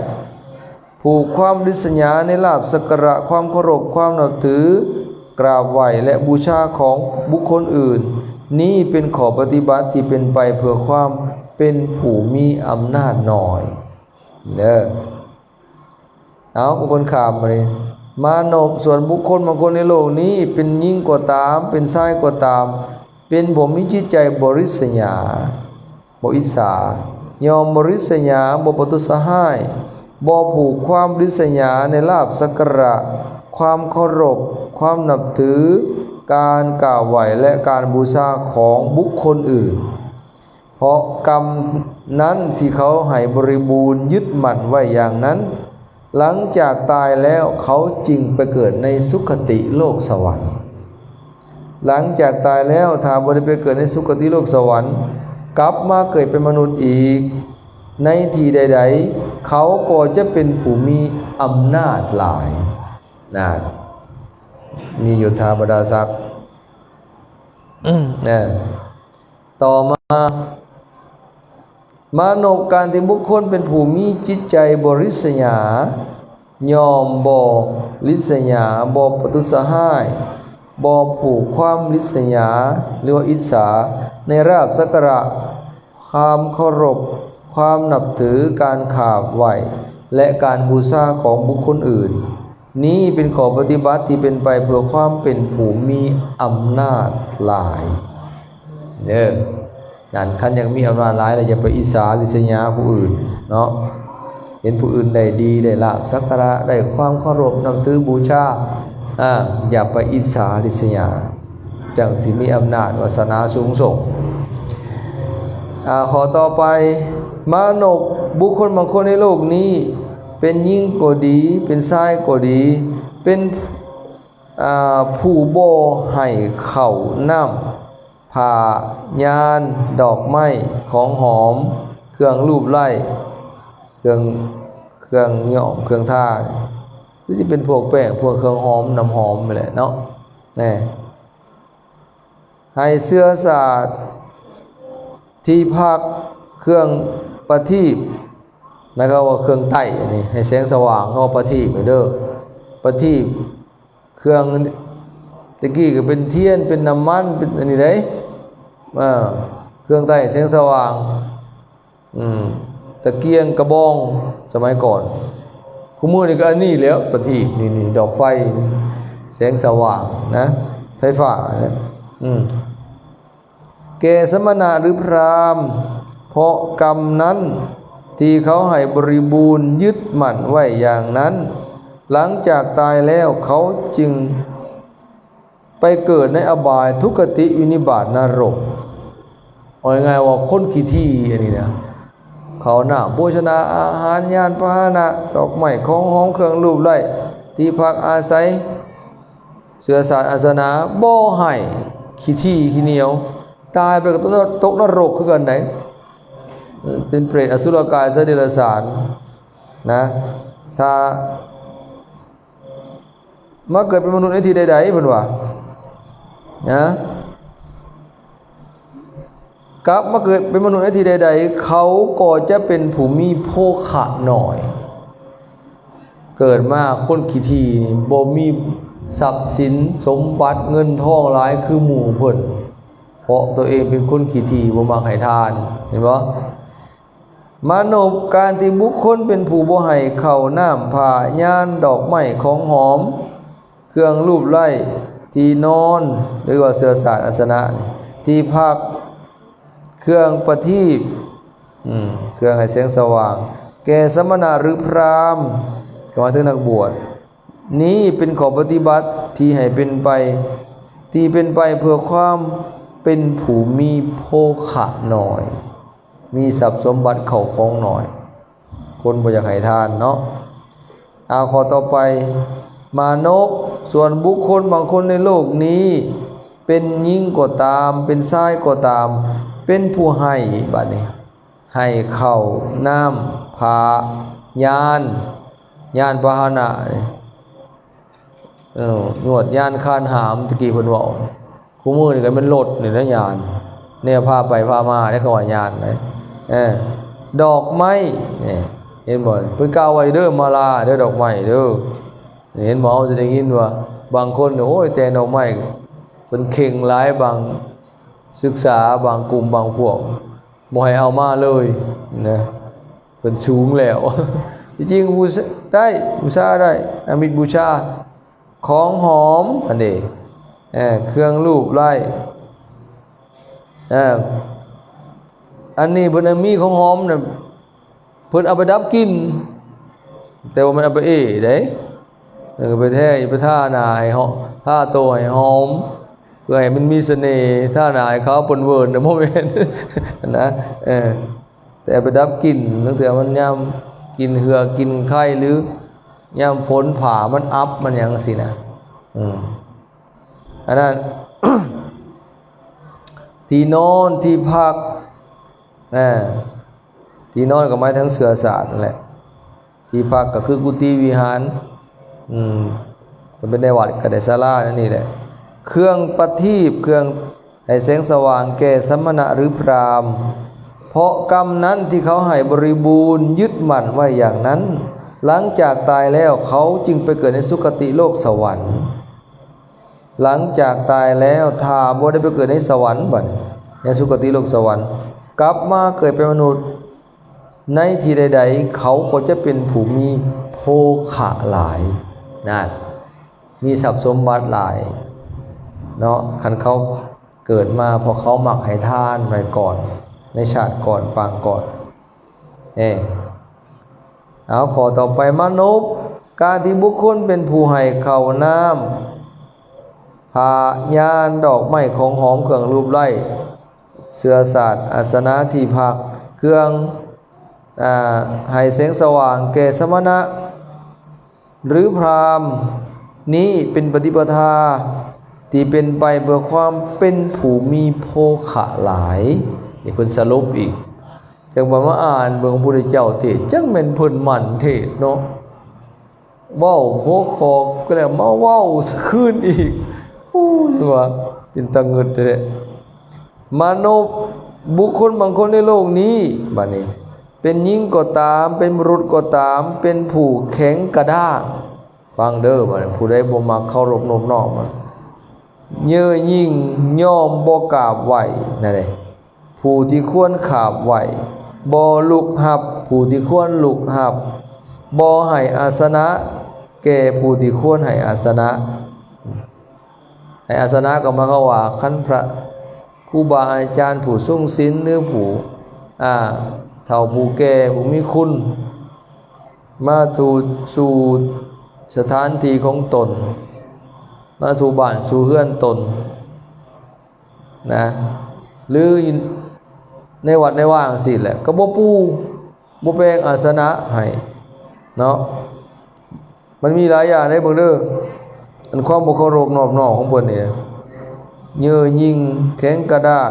ຜູກຄວາມລິດສະຍາໃນລາບສັກກາລະ ຄວາມເຄົາລົບ ຄວາມນັບຖື ກາບໄຫວ້ ແລະ ບູຊາຂອງບຸກຄົນອື່ນ, ນີ້ເປັນຂໍ້ປະຕິບັດທີ່ເປັນໄປເພື່ອຄວາມເປັນຜູ້ມີອຳນາດໜ້ອຍເດີ. ເອົາ ຄົນຂ້າມມານີ້ ມານົບ ສ່ວນບຸກຄົນບາງຄົນໃນໂລກນີ້ ເປັນຍິງກໍຕາມ ເປັນຊາຍກໍຕາມ ເປັນຜູ້ມີຈິດໃຈບໍ່ລິດສະຍາ ບໍ່ອິດສາ ຍ່ອມບໍ່ລິດສະຍາ ບໍ່ປະທຸສະຮ້າຍ ບໍ່ຜູກຄວາມລິດສະຍາໃນລາບສັກກາລະ ຄວາມເຄົາລົບ ຄວາມນັບຖື ການກາບໄຫວ້ ແລະ ການບູຊາຂອງບຸກຄົນອື່ນ ເພາະກຳນັ້ນທີ່ເຂົາໃຫ້ບໍລິບູນຍຶດໝັ້ນໄວ້ຢ່າງນັ້ນ ຫຼັງຈາກຕາຍແລ້ວເຂົາຈຶ່ງໄປເກີດໃນສຸຄະຕິໂລກສະຫວັນ. ຫຼັງຈາກຕາຍແລ້ວ ຖ້າບໍ່ໄດ້ໄປເກີດໃນສຸຄະຕິໂລກສະຫວັນ ກັບມາເກີດເປັນມະນຸດອີກ ໃນທີ່ໃດໆ ເຂົາກໍຈະເປັນຜູ້ມີອຳນາດຫຼາຍ. ນັ້ນ ມີໂຍທາບັນດາສັກ. ອືມ ເອີ ຕໍ່ມາ ມານົບ ການທີ່ບຸກຄົນເປັນຜູ້ມີຈິດໃຈບໍ່ລິດສະຫຍາ ຍ່ອມບໍ່ລິດສະຫຍາ, ບໍ່ປະທຸດສະຮ້າຍ, ບໍ່ຜູກຄວາມລິດສະຫຍາ ຫຼືວ່າອິດສາ ໃນລາບສັກກາລະ, ຄວາມເຄົາລົບ, ຄວາມນັບຖື, ການຂາບໄຫວ້ ແລະ ການບູຊາຂອງບຸກຄົນອື່ນ. ນີ້ເປັນຂໍ້ປະຕິບັດທີ່ເປັນໄປເພື່ອຄວາມເປັນຜູ້ມີອຳນາດຫຼາຍເດີ. ນັ້ນ ຄັນຢາກມີອຳນາດຫຼາຍແລ້ວ ຢ່າໄປອິດສາລິດສະຫຍາຜູ້ອື່ນເນາະ. ເຫັນຜູ້ອື່ນໄດ້ດີ ໄດ້ລາບສັກກາລະ ໄດ້ຄວາມເຄົາລົບນັບຖືບູຊາ, ອາ, ຢ່າໄປອິດສາລິດສະຫຍາ. ຈັ່ງຊິມີອຳນາດວາສະໜາສູງສົ່ງ. ອາ, ຂໍ້ຕໍ່ໄປ, ມານົບ, ບຸກຄົນບາງຄົນໃນໂລກນີ້ ເປັນຍິງກໍດີ ເປັນຊາຍກໍດີ ເປັນ, ອາ, ຜູ້ບໍ່ໃຫ້ເຂົ້ານ້ຳ ຜ້າຍານ, ດອກໄມ້, ຂອງຫອມ, ເຄື່ອງລູບໄລ້, ເຄື່ອງ, ເຄື່ອງຍ້ອມ, ເຄື່ອງທາ, ຄືຊິເປັນພວກແປ້ງ, ພວກເຄື່ອງຫອມ, ນ້ຳຫອມນີ້ແຫຼະເນາະ. ແນ່. ໃຫ້ເຊື້ອຊາດທີ່ພັກເຄື່ອງປະທີບ ໝາຍຄວາມວ່າເຄື່ອງໄຕ້ນີ້ ໃຫ້ແສງສະຫວ່າງ ເຮົາປະທີບເດີ ປະທີບເຄື່ອງ ແຕ່ກີ້ກໍເປັນທຽນ ເປັນນ້ຳມັນ ເປັນອັນນີ້ເດ້ ເອີ ເຄື່ອງໄຕ້ແສງສະຫວ່າງ. ອືມ ຕະກຽງກະບອງສະໄໝກ່ອນ. ຄູ່ມື້ນີ້ກໍອັນນີ້ແຫຼ້ວ ປະທີບ ນີ້ໆ ດອກໄຟ ແສງສະຫວ່າງນະ ໄຟຟ້ານະ. ອືມ ແກ່ສະມະນະ ຫຼື ພຣາມ ເພາະກຳນັ້ນທີ່ເຂົາໃຫ້ບໍລິບູນ ຍຶດໝັ້ນໄວ້ຢ່າງນັ້ນ, ຫຼັງຈາກຕາຍແລ້ວເຂົາຈຶ່ງ ໄປເກີດໃນອະບາຍ, ທຸກຄະຕິ, ວິນິບາດ, ນະລົກ. ເອົາງ່າຍໆວ່າຄົນຂີ້ຖີ່ອັນນີ້ນະ ເຂົ້ານ້ຳ, ໂພຊະນາອາຫານ, ຍານພາຫະນະ, ດອກໄມ້, ຂອງຫອມ, ເຄື່ອງລູບໄລ້, ທີ່ພັກອາໄສ, ເຊື້ອຊາດອາສະໜາ ບໍ່ໃຫ້, ຂີ້ຖີ່ຂີ້ໜຽວ, ຕາຍໄປກໍຕົກນະ, ຕົກນະລົກຄືກັນໃດ໋. ເປັນເປດ, ອະສຸລະກາຍ, ສັດເດຍລະສານນະ. ຖ້າ ມາເກີດເປັນມະນຸດໃນທີ່ໃດໆ ເພິ່ນວ່ານະ. ກັບມາເກີດເປັນມະນຸດໃນທີ່ໃດໆ ເຂົາກໍຈະເປັນຜູ້ມີໂພຄະໜ້ອຍ. ເກີດມາຄົນຂີ້ຖີ່ນີ້ ບໍ່ມີຊັບສິນສົມບັດເງິນທອງຫຼາຍຄືໝູ່ເພິ່ນ ເພາະຕົວເອງເປັນຄົນຂີ້ຖີ່ ບໍ່ມັກໃຫ້ທານ ເຫັນບໍ່? ມານົບ ການທີ່ບຸກຄົນເປັນຜູ້ບໍ່ໃຫ້ເຂົ້ານ້ຳ ຜ້າ ຍານ ດອກໄມ້ ຂອງຫອມ ເຄື່ອງລູບໄລ້ ທີ່ນອນ ຫຼືວ່າເສື່ອສາດ ອາສະນະ ທີ່ພັກ ເຄື່ອງປະທີບ ອືມ ເຄື່ອງໃຫ້ແສງສະຫວ່າງ ແກ່ສະມະນະ ຫຼື ພຣາມ ກໍໝາຍເຖິງນັກບວດ ນີ້ເປັນຂໍ້ປະຕິບັດທີ່ໃຫ້ເປັນໄປ ທີ່ເປັນໄປເພື່ອຄວາມເປັນຜູ້ມີໂພຄະໜ້ອຍ ມີຊັບສົມບັດເຂົ້າຂອງໜ້ອຍ ຄົນບໍ່ຢາກໃຫ້ທານເນາະ. ເອົາ ຂໍ້ຕໍ່ໄປ ມານົບ ສ່ວນບຸກຄົນບາງຄົນໃນໂລກນີ້ ເປັນຍິງກໍຕາມ ເປັນຊາຍກໍຕາມ ເປັນຜູ້ໃຫ້ ບາດນີ້ ໃຫ້ເຂົ້າ ນ້ຳ ຜ້າ ຍານ ຍານພາຫະນະ ເອີ ຍວດຍານຄານຫາມ ຕະກີ້ເພິ່ນເວົ້າ ຄູ່ມື້ນີ້ກໍແມ່ນລົດນີ້ແຫຼະຍານ ແນວພາໄປພາມາເດ້ ເຂົາວ່າຍານນະ ເອີ ດອກໄມ້ ນີ້ ເຫັນບໍ່? ເພິ່ນກ່າວໄວ້ເດີ ມາລາເດີ ດອກໄມ້ເດີ ເຫັນບໍ່? ເຮົາຈະໄດ້ຍິນວ່າບາງຄົນ ໂອ້ຍ ແຕ່ງດອກໄມ້ ເພິ່ນເຄັ່ງຫຼາຍ ບາງສຶກສາ ບາງກຸ່ມ ບາງພວກ ບໍ່ໃຫ້ເອົາມາເລີຍນະ ເພິ່ນສູງແລ້ວ. ທີ່ຈິງບູຊາໄດ້ ບູຊາໄດ້ ອາມິດບູຊາ ຂອງຫອມ ອັນນີ້ ເອີ ເຄື່ອງລູບໄລ້ ເອີ ອັນນີ້ເພິ່ນມີຂອງຫອມນະ ເພິ່ນເອົາໄປດັບກິ່ນ ແຕ່ວ່າມັນເອົາໄປເອເດ້ ເອີ ໄປແທ້ ໄປທາໜ້າໃຫ້ຫອມ ທາໂຕໃຫ້ຫອມ ເພື່ອໃຫ້ມັນມີສະເໜ່ ທາໜ້າໃຫ້ຂາວເປິ້ນເວີນນະ ບໍ່ແມ່ນນະ ເອີ ແຕ່ໄປດັບກິ່ນ ລາງເທື່ອມັນຍາມກິ່ນເຫື່ອ ກິ່ນໄຄ ຫຼື ຍາມຝົນຜ້າມັນອັບ ມັນຫຍັງຊີ້ນະ ອືມ ອັນນັ້ນ ທີ່ນອນ ທີ່ພັກ ອາ ທີ່ນອນກໍໝາຍເຖິງເສື່ອສາດນັ້ນແຫຼະ ທີ່ພັກກໍຄືກຸຕິວິຫານ ອືມ ມັນເປັນໃນວັດກໍໄດ້ ສາລານັ້ນນີ້ແຫຼະ ເຄື່ອງປະທີບ ເຄື່ອງໃຫ້ແສງສະຫວ່າງແກ່ສະມະນະ ຫຼື ພຣາມ ເພາະກຳນັ້ນທີ່ເຂົາໃຫ້ບໍລິບູນ ຍຶດໝັ້ນໄວ້ຢ່າງນັ້ນ ຫຼັງຈາກຕາຍແລ້ວເຂົາຈຶ່ງໄປເກີດໃນສຸຄະຕິໂລກສະຫວັນ. ຫຼັງຈາກຕາຍແລ້ວ ຖ້າບໍ່ໄດ້ໄປເກີດໃນສະຫວັນ ບັດໃນສຸຄະຕິໂລກສະຫວັນ ກັບມາເກີດເປັນມະນຸດໃນທີ່ໃດໆ ເຂົາກໍຈະເປັນຜູ້ມີໂພຄະຫຼາຍ ນັ້ນ ມີຊັບສົມບັດຫຼາຍເນາະ ຄັນເຂົາເກີດມາ ເພາະເຂົາມັກໃຫ້ທານໄວ້ກ່ອນ ໃນຊາດກ່ອນປາງກ່ອນ. ເອີ ເອົາ ຂໍ້ຕໍ່ໄປ ມານົບ ການທີ່ບຸກຄົນເປັນຜູ້ໃຫ້ເຂົ້ານ້ຳ ຜ້າ ຍານ ດອກໄມ້ ຂອງຫອມ ເຄື່ອງລູບໄລ້ ເສື່ອສາດ ອາສະນະ ທີ່ພັກ ເຄື່ອງ ອາ ໃຫ້ແສງສະຫວ່າງແກ່ສະມະນະ ຫຼື ພຣາມ ນີ້ເປັນປະຕິປະທາທີ່ເປັນໄປເພື່ອຄວາມເປັນຜູ້ມີໂພຄະຫຼາຍ ນີ້ເພິ່ນສະຫຼຸບອີກ ຈັ່ງວ່າມາອ່ານເບິ່ງພະພຸດທະເຈົ້າເທດ ຈັ່ງແມ່ນເພິ່ນໝັ່ນເທດເນາະ ເວົ້າຫົວຂໍ້ກໍແລ້ວ ມາເວົ້າຄືນອີກ ໂອ້ຍ ວ່າເປັນຕາງຶດແທ້ ມະນຸດ ບຸກຄົນບາງຄົນໃນໂລກນີ້ ບາດນີ້ ເປັນຍິງກໍຕາມ ເປັນບຸລຸດກໍຕາມ ເປັນຜູ້ແຂງກະດ້າງ ຟັງເດີ ບາດນີ້ ຜູ້ໃດບໍ່ມັກເຄົາລົບໂນບນ້ອມ ເຍີ້ຍຍິ່ງ ຍອມບໍ່ກາບໄຫວ້ ນັ້ນເດ້ ຜູ້ທີ່ຄວນຂາບໄຫວ້ ບໍ່ລຸກຮັບຜູ້ທີ່ຄວນລຸກຮັບ ບໍ່ໃຫ້ອາສະນະແກ່ຜູ້ທີ່ຄວນໃຫ້ອາສະນະ ໃຫ້ອາສະນະກໍໝາຍຄວາມວ່າ ຄັນພະຄູບາອາຈານຜູ້ຊົງສິນ ຫຼື ຜູ້ ອາ ເຖົ້າຜູ້ແກ່ຜູ້ມີຄຸນ ມາສູ່ ສູ່ສະຖານທີ່ຂອງຕົນ ມາສູ່ບ້ານສູ່ເຮືອນຕົນ ນະ ຫຼື ໃນວັດໃນວາຈັ່ງຊີ້ແຫຼະ ກໍບໍ່ປູ່ ບໍ່ແປງອາສະນະໃຫ້ເນາະ ມັນມີຫຼາຍຢ່າງເດ້ ເບິ່ງເດີ ອັນຄວາມບໍ່ເຄົາລົບນອບນ້ອມຂອງເພິ່ນນີ້ ເຍີ້ຍຍິ່ງ ແຂງກະດ້າງ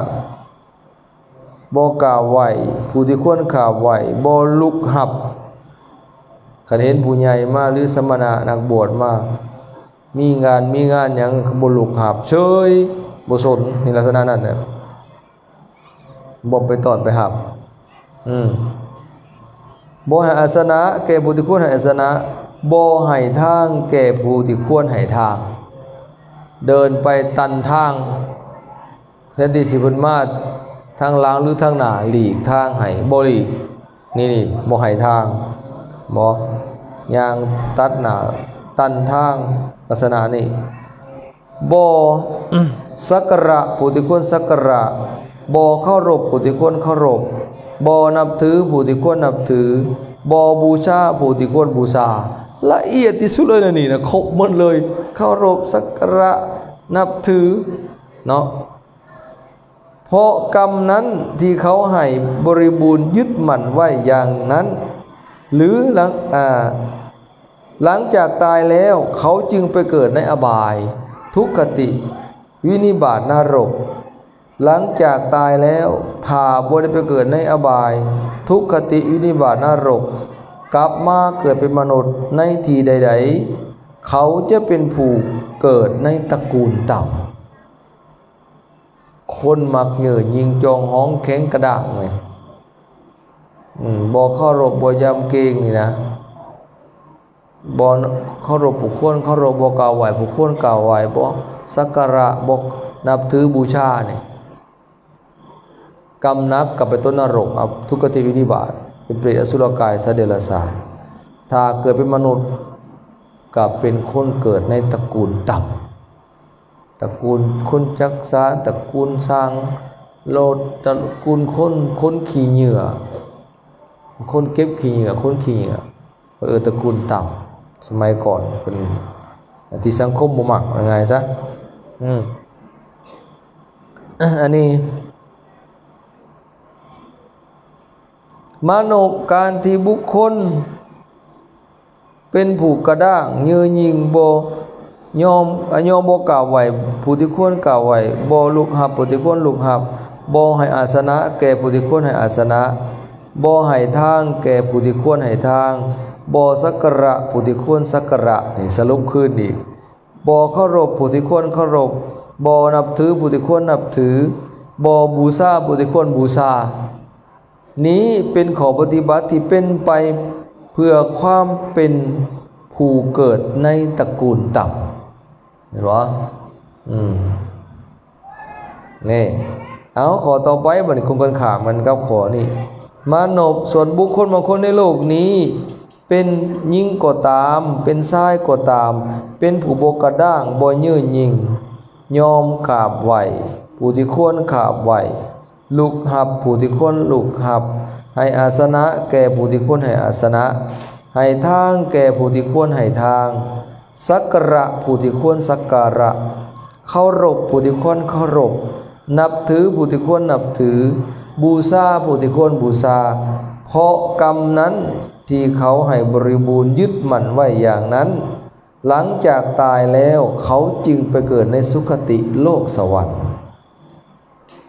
ບໍ່ກາບໄຫວ້ຜູ້ທີ່ຄວນຂາບໄຫວ້ ບໍ່ລຸກຮັບ ຄັນເຫັນຜູ້ໃຫຍ່ມາ ຫຼື ສະມະນະນັກບວດມາ ມີງານ ມີງານຫຍັງກໍບໍ່ລຸກຮັບ ເຊີຍ ບໍ່ສົນ ໃນລັກສະນະນັ້ນແຫຼະ. ບໍ່ໄປຕ້ອນໄປຮັບ. ອືມ ບໍ່ໃຫ້ອາສະນະແກ່ຜູ້ທີ່ຄວນໃຫ້ອາສະນະ, ບໍ່ໃຫ້ທາງແກ່ຜູ້ທີ່ຄວນໃຫ້ທາງ. ເດີນໄປຕັນທາງ ແທນທີ່ຊິເພິ່ນມາທາງຫຼັງ ຫຼື ທາງໜ້າ ຫຼີກທາງໃຫ້ ບໍ່ຫຼີກ. ນີ້ໆ ບໍ່ໃຫ້ທາງ ບໍ່ ຍ່າງຕັດໜ້າ ຕັນທາງ ລັກສະນະນີ້. ບໍ່ສັກກາລະຜູ້ທີ່ຄວນສັກກາລະ, ບໍ່ເຄົາລົບຜູ້ທີ່ຄວນເຄົາລົບ, ບໍ່ນັບຖືຜູ້ທີ່ຄວນນັບຖື, ບໍ່ບູຊາຜູ້ທີ່ຄວນບູຊາ. ລະອຽດທີ່ສຸດເລີຍນະນີ້ນະ, ຄົບໝົດເລີຍ. ເຄົາລົບ, ສັກກາລະ, ນັບຖື ເນາະ. ເພາະກຳນັ້ນທີ່ເຂົາໃຫ້ບໍລິບູນຍຶດໝັ້ນໄວ້ຢ່າງນັ້ນ ຫຼື ຫຼັງ ອາ ຫຼັງຈາກຕາຍແລ້ວເຂົາຈຶ່ງໄປເກີດໃນອະບາຍ, ທຸກຄະຕິ, ວິນິບາດ, ນະລົກ. ຫຼັງຈາກຕາຍແລ້ວ ຖ້າບໍ່ໄດ້ໄປເກີດໃນອະບາຍ, ທຸກຄະຕິ, ວິນິບາດ, ນະລົກ, ກັບມາເກີດເປັນມະນຸດໃນທີ່ໃດໆ, ເຂົາຈະເປັນຜູ້ເກີດໃນຕະກູນຕ່ຳ. ຄົນມັກເຍີ້ຍິງຈອງຫອງແຂງກະດ້າງນີ້ ອືມ ບໍ່ເຄົາລົບ ບໍ່ຢຳເກງນີ້ນະ, ບໍ່ເຄົາລົບຜູ້ຄວນເຄົາລົບ, ບໍ່ກາບໄຫວ້ຜູ້ຄວນກາບໄຫວ້, ບໍ່ສັກກາລະ, ບໍ່ນັບຖືບູຊານີ້. ກຳໜັກກໍໄປຕົກນະລົກ, ອະ ທຸກຄະຕິ, ວິນິບາດ, ເປັນເປດ, ອະສຸລະກາຍ, ສັດເດຍລະສານ. ຖ້າເກີດເປັນມະນຸດ ກໍເປັນຄົນເກີດໃນຕະກູນຕ່ຳ. ຕະກູນຄົນຈັກສານ, ຕະກູນຊ່າງລົດ, ຕະກູນຄົນ ຄົນຂີ້ເຫຍື້ອ, ຄົນເກັບຂີ້ເຫຍື້ອ, ຄົນຂີ້ເຫຍື້ອ, ເອີ້ນຕະກູນຕ່ຳ. ສະໄໝກ່ອນເປັນທີ່ສັງຄົມບໍ່ມັກ, ວ່າງ່າຍຊະ. ອືມ ອັນນີ້ ມານົບ ການທີ່ບຸກຄົນ ເປັນຜູ້ກະດ້າງເຍີ້ຍິງ ບໍ່ຍອມ ຍອມບໍ່ກາບໄຫວ້ຜູ້ທີ່ຄວນກາບໄຫວ້, ບໍ່ລຸກຮັບຜູ້ທີ່ຄວນລຸກຮັບ, ບໍ່ໃຫ້ອາສະນະແກ່ຜູ້ທີ່ຄວນໃຫ້ອາສະນະ, ບໍ່ໃຫ້ທາງແກ່ຜູ້ທີ່ຄວນໃຫ້ທາງ, ບໍ່ສັກກາລະຜູ້ທີ່ຄວນສັກກາລະ. ນີ້ສະຫຼຸບຄືນອີກ, ບໍ່ເຄົາລົບຜູ້ທີ່ຄວນເຄົາລົບ, ບໍ່ນັບຖືຜູ້ທີ່ຄວນນັບຖື, ບໍ່ບູຊາຜູ້ທີ່ຄວນບູຊາ. ນີ້ເປັນຂໍ້ປະຕິບັດທີ່ເປັນໄປເພື່ອຄວາມເປັນຜູ້ເກີດໃນຕະກູນຕ່ຳ. ເຫັນບໍ່? ອືມ ນີ້ ເອົາ ຂໍ້ຕໍ່ໄປ ບັດນີ້ຄົງກັນຂ້າມກັນກັບຂໍ້ນີ້. ມານົບ ສ່ວນບຸກຄົນບາງຄົນໃນໂລກນີ້ ເປັນຍິງກໍຕາມ ເປັນຊາຍກໍຕາມ ເປັນຜູ້ບໍ່ກະດ້າງ ບໍ່ເຍີ້ຍິງ ຍອມກາບໄຫວ້ຜູ້ທີ່ຄວນກາບໄຫວ້ ລຸກຮັບຜູ້ທີ່ຄວນລຸກຮັບ, ໃຫ້ອາສະນະແກ່ຜູ້ທີ່ຄວນໃຫ້ອາສະນະ, ໃຫ້ທາງແກ່ຜູ້ທີ່ຄວນໃຫ້ທາງ, ສັກກາລະຜູ້ທີ່ຄວນສັກກາລະ, ເຄົາລົບຜູ້ທີ່ຄວນເຄົາລົບ, ນັບຖືຜູ້ທີ່ຄວນນັບຖື, ບູຊາຜູ້ທີ່ຄວນບູຊາ, ເພາະກຳນັ້ນທີ່ເຂົາໃຫ້ບໍລິບູນຍຶດໝັ້ນໄວ້ຢ່າງນັ້ນ, ຫຼັງຈາກຕາຍແລ້ວເຂົາຈຶ່ງໄປເກີດໃນສຸຄະຕິໂລກສະຫວັນ.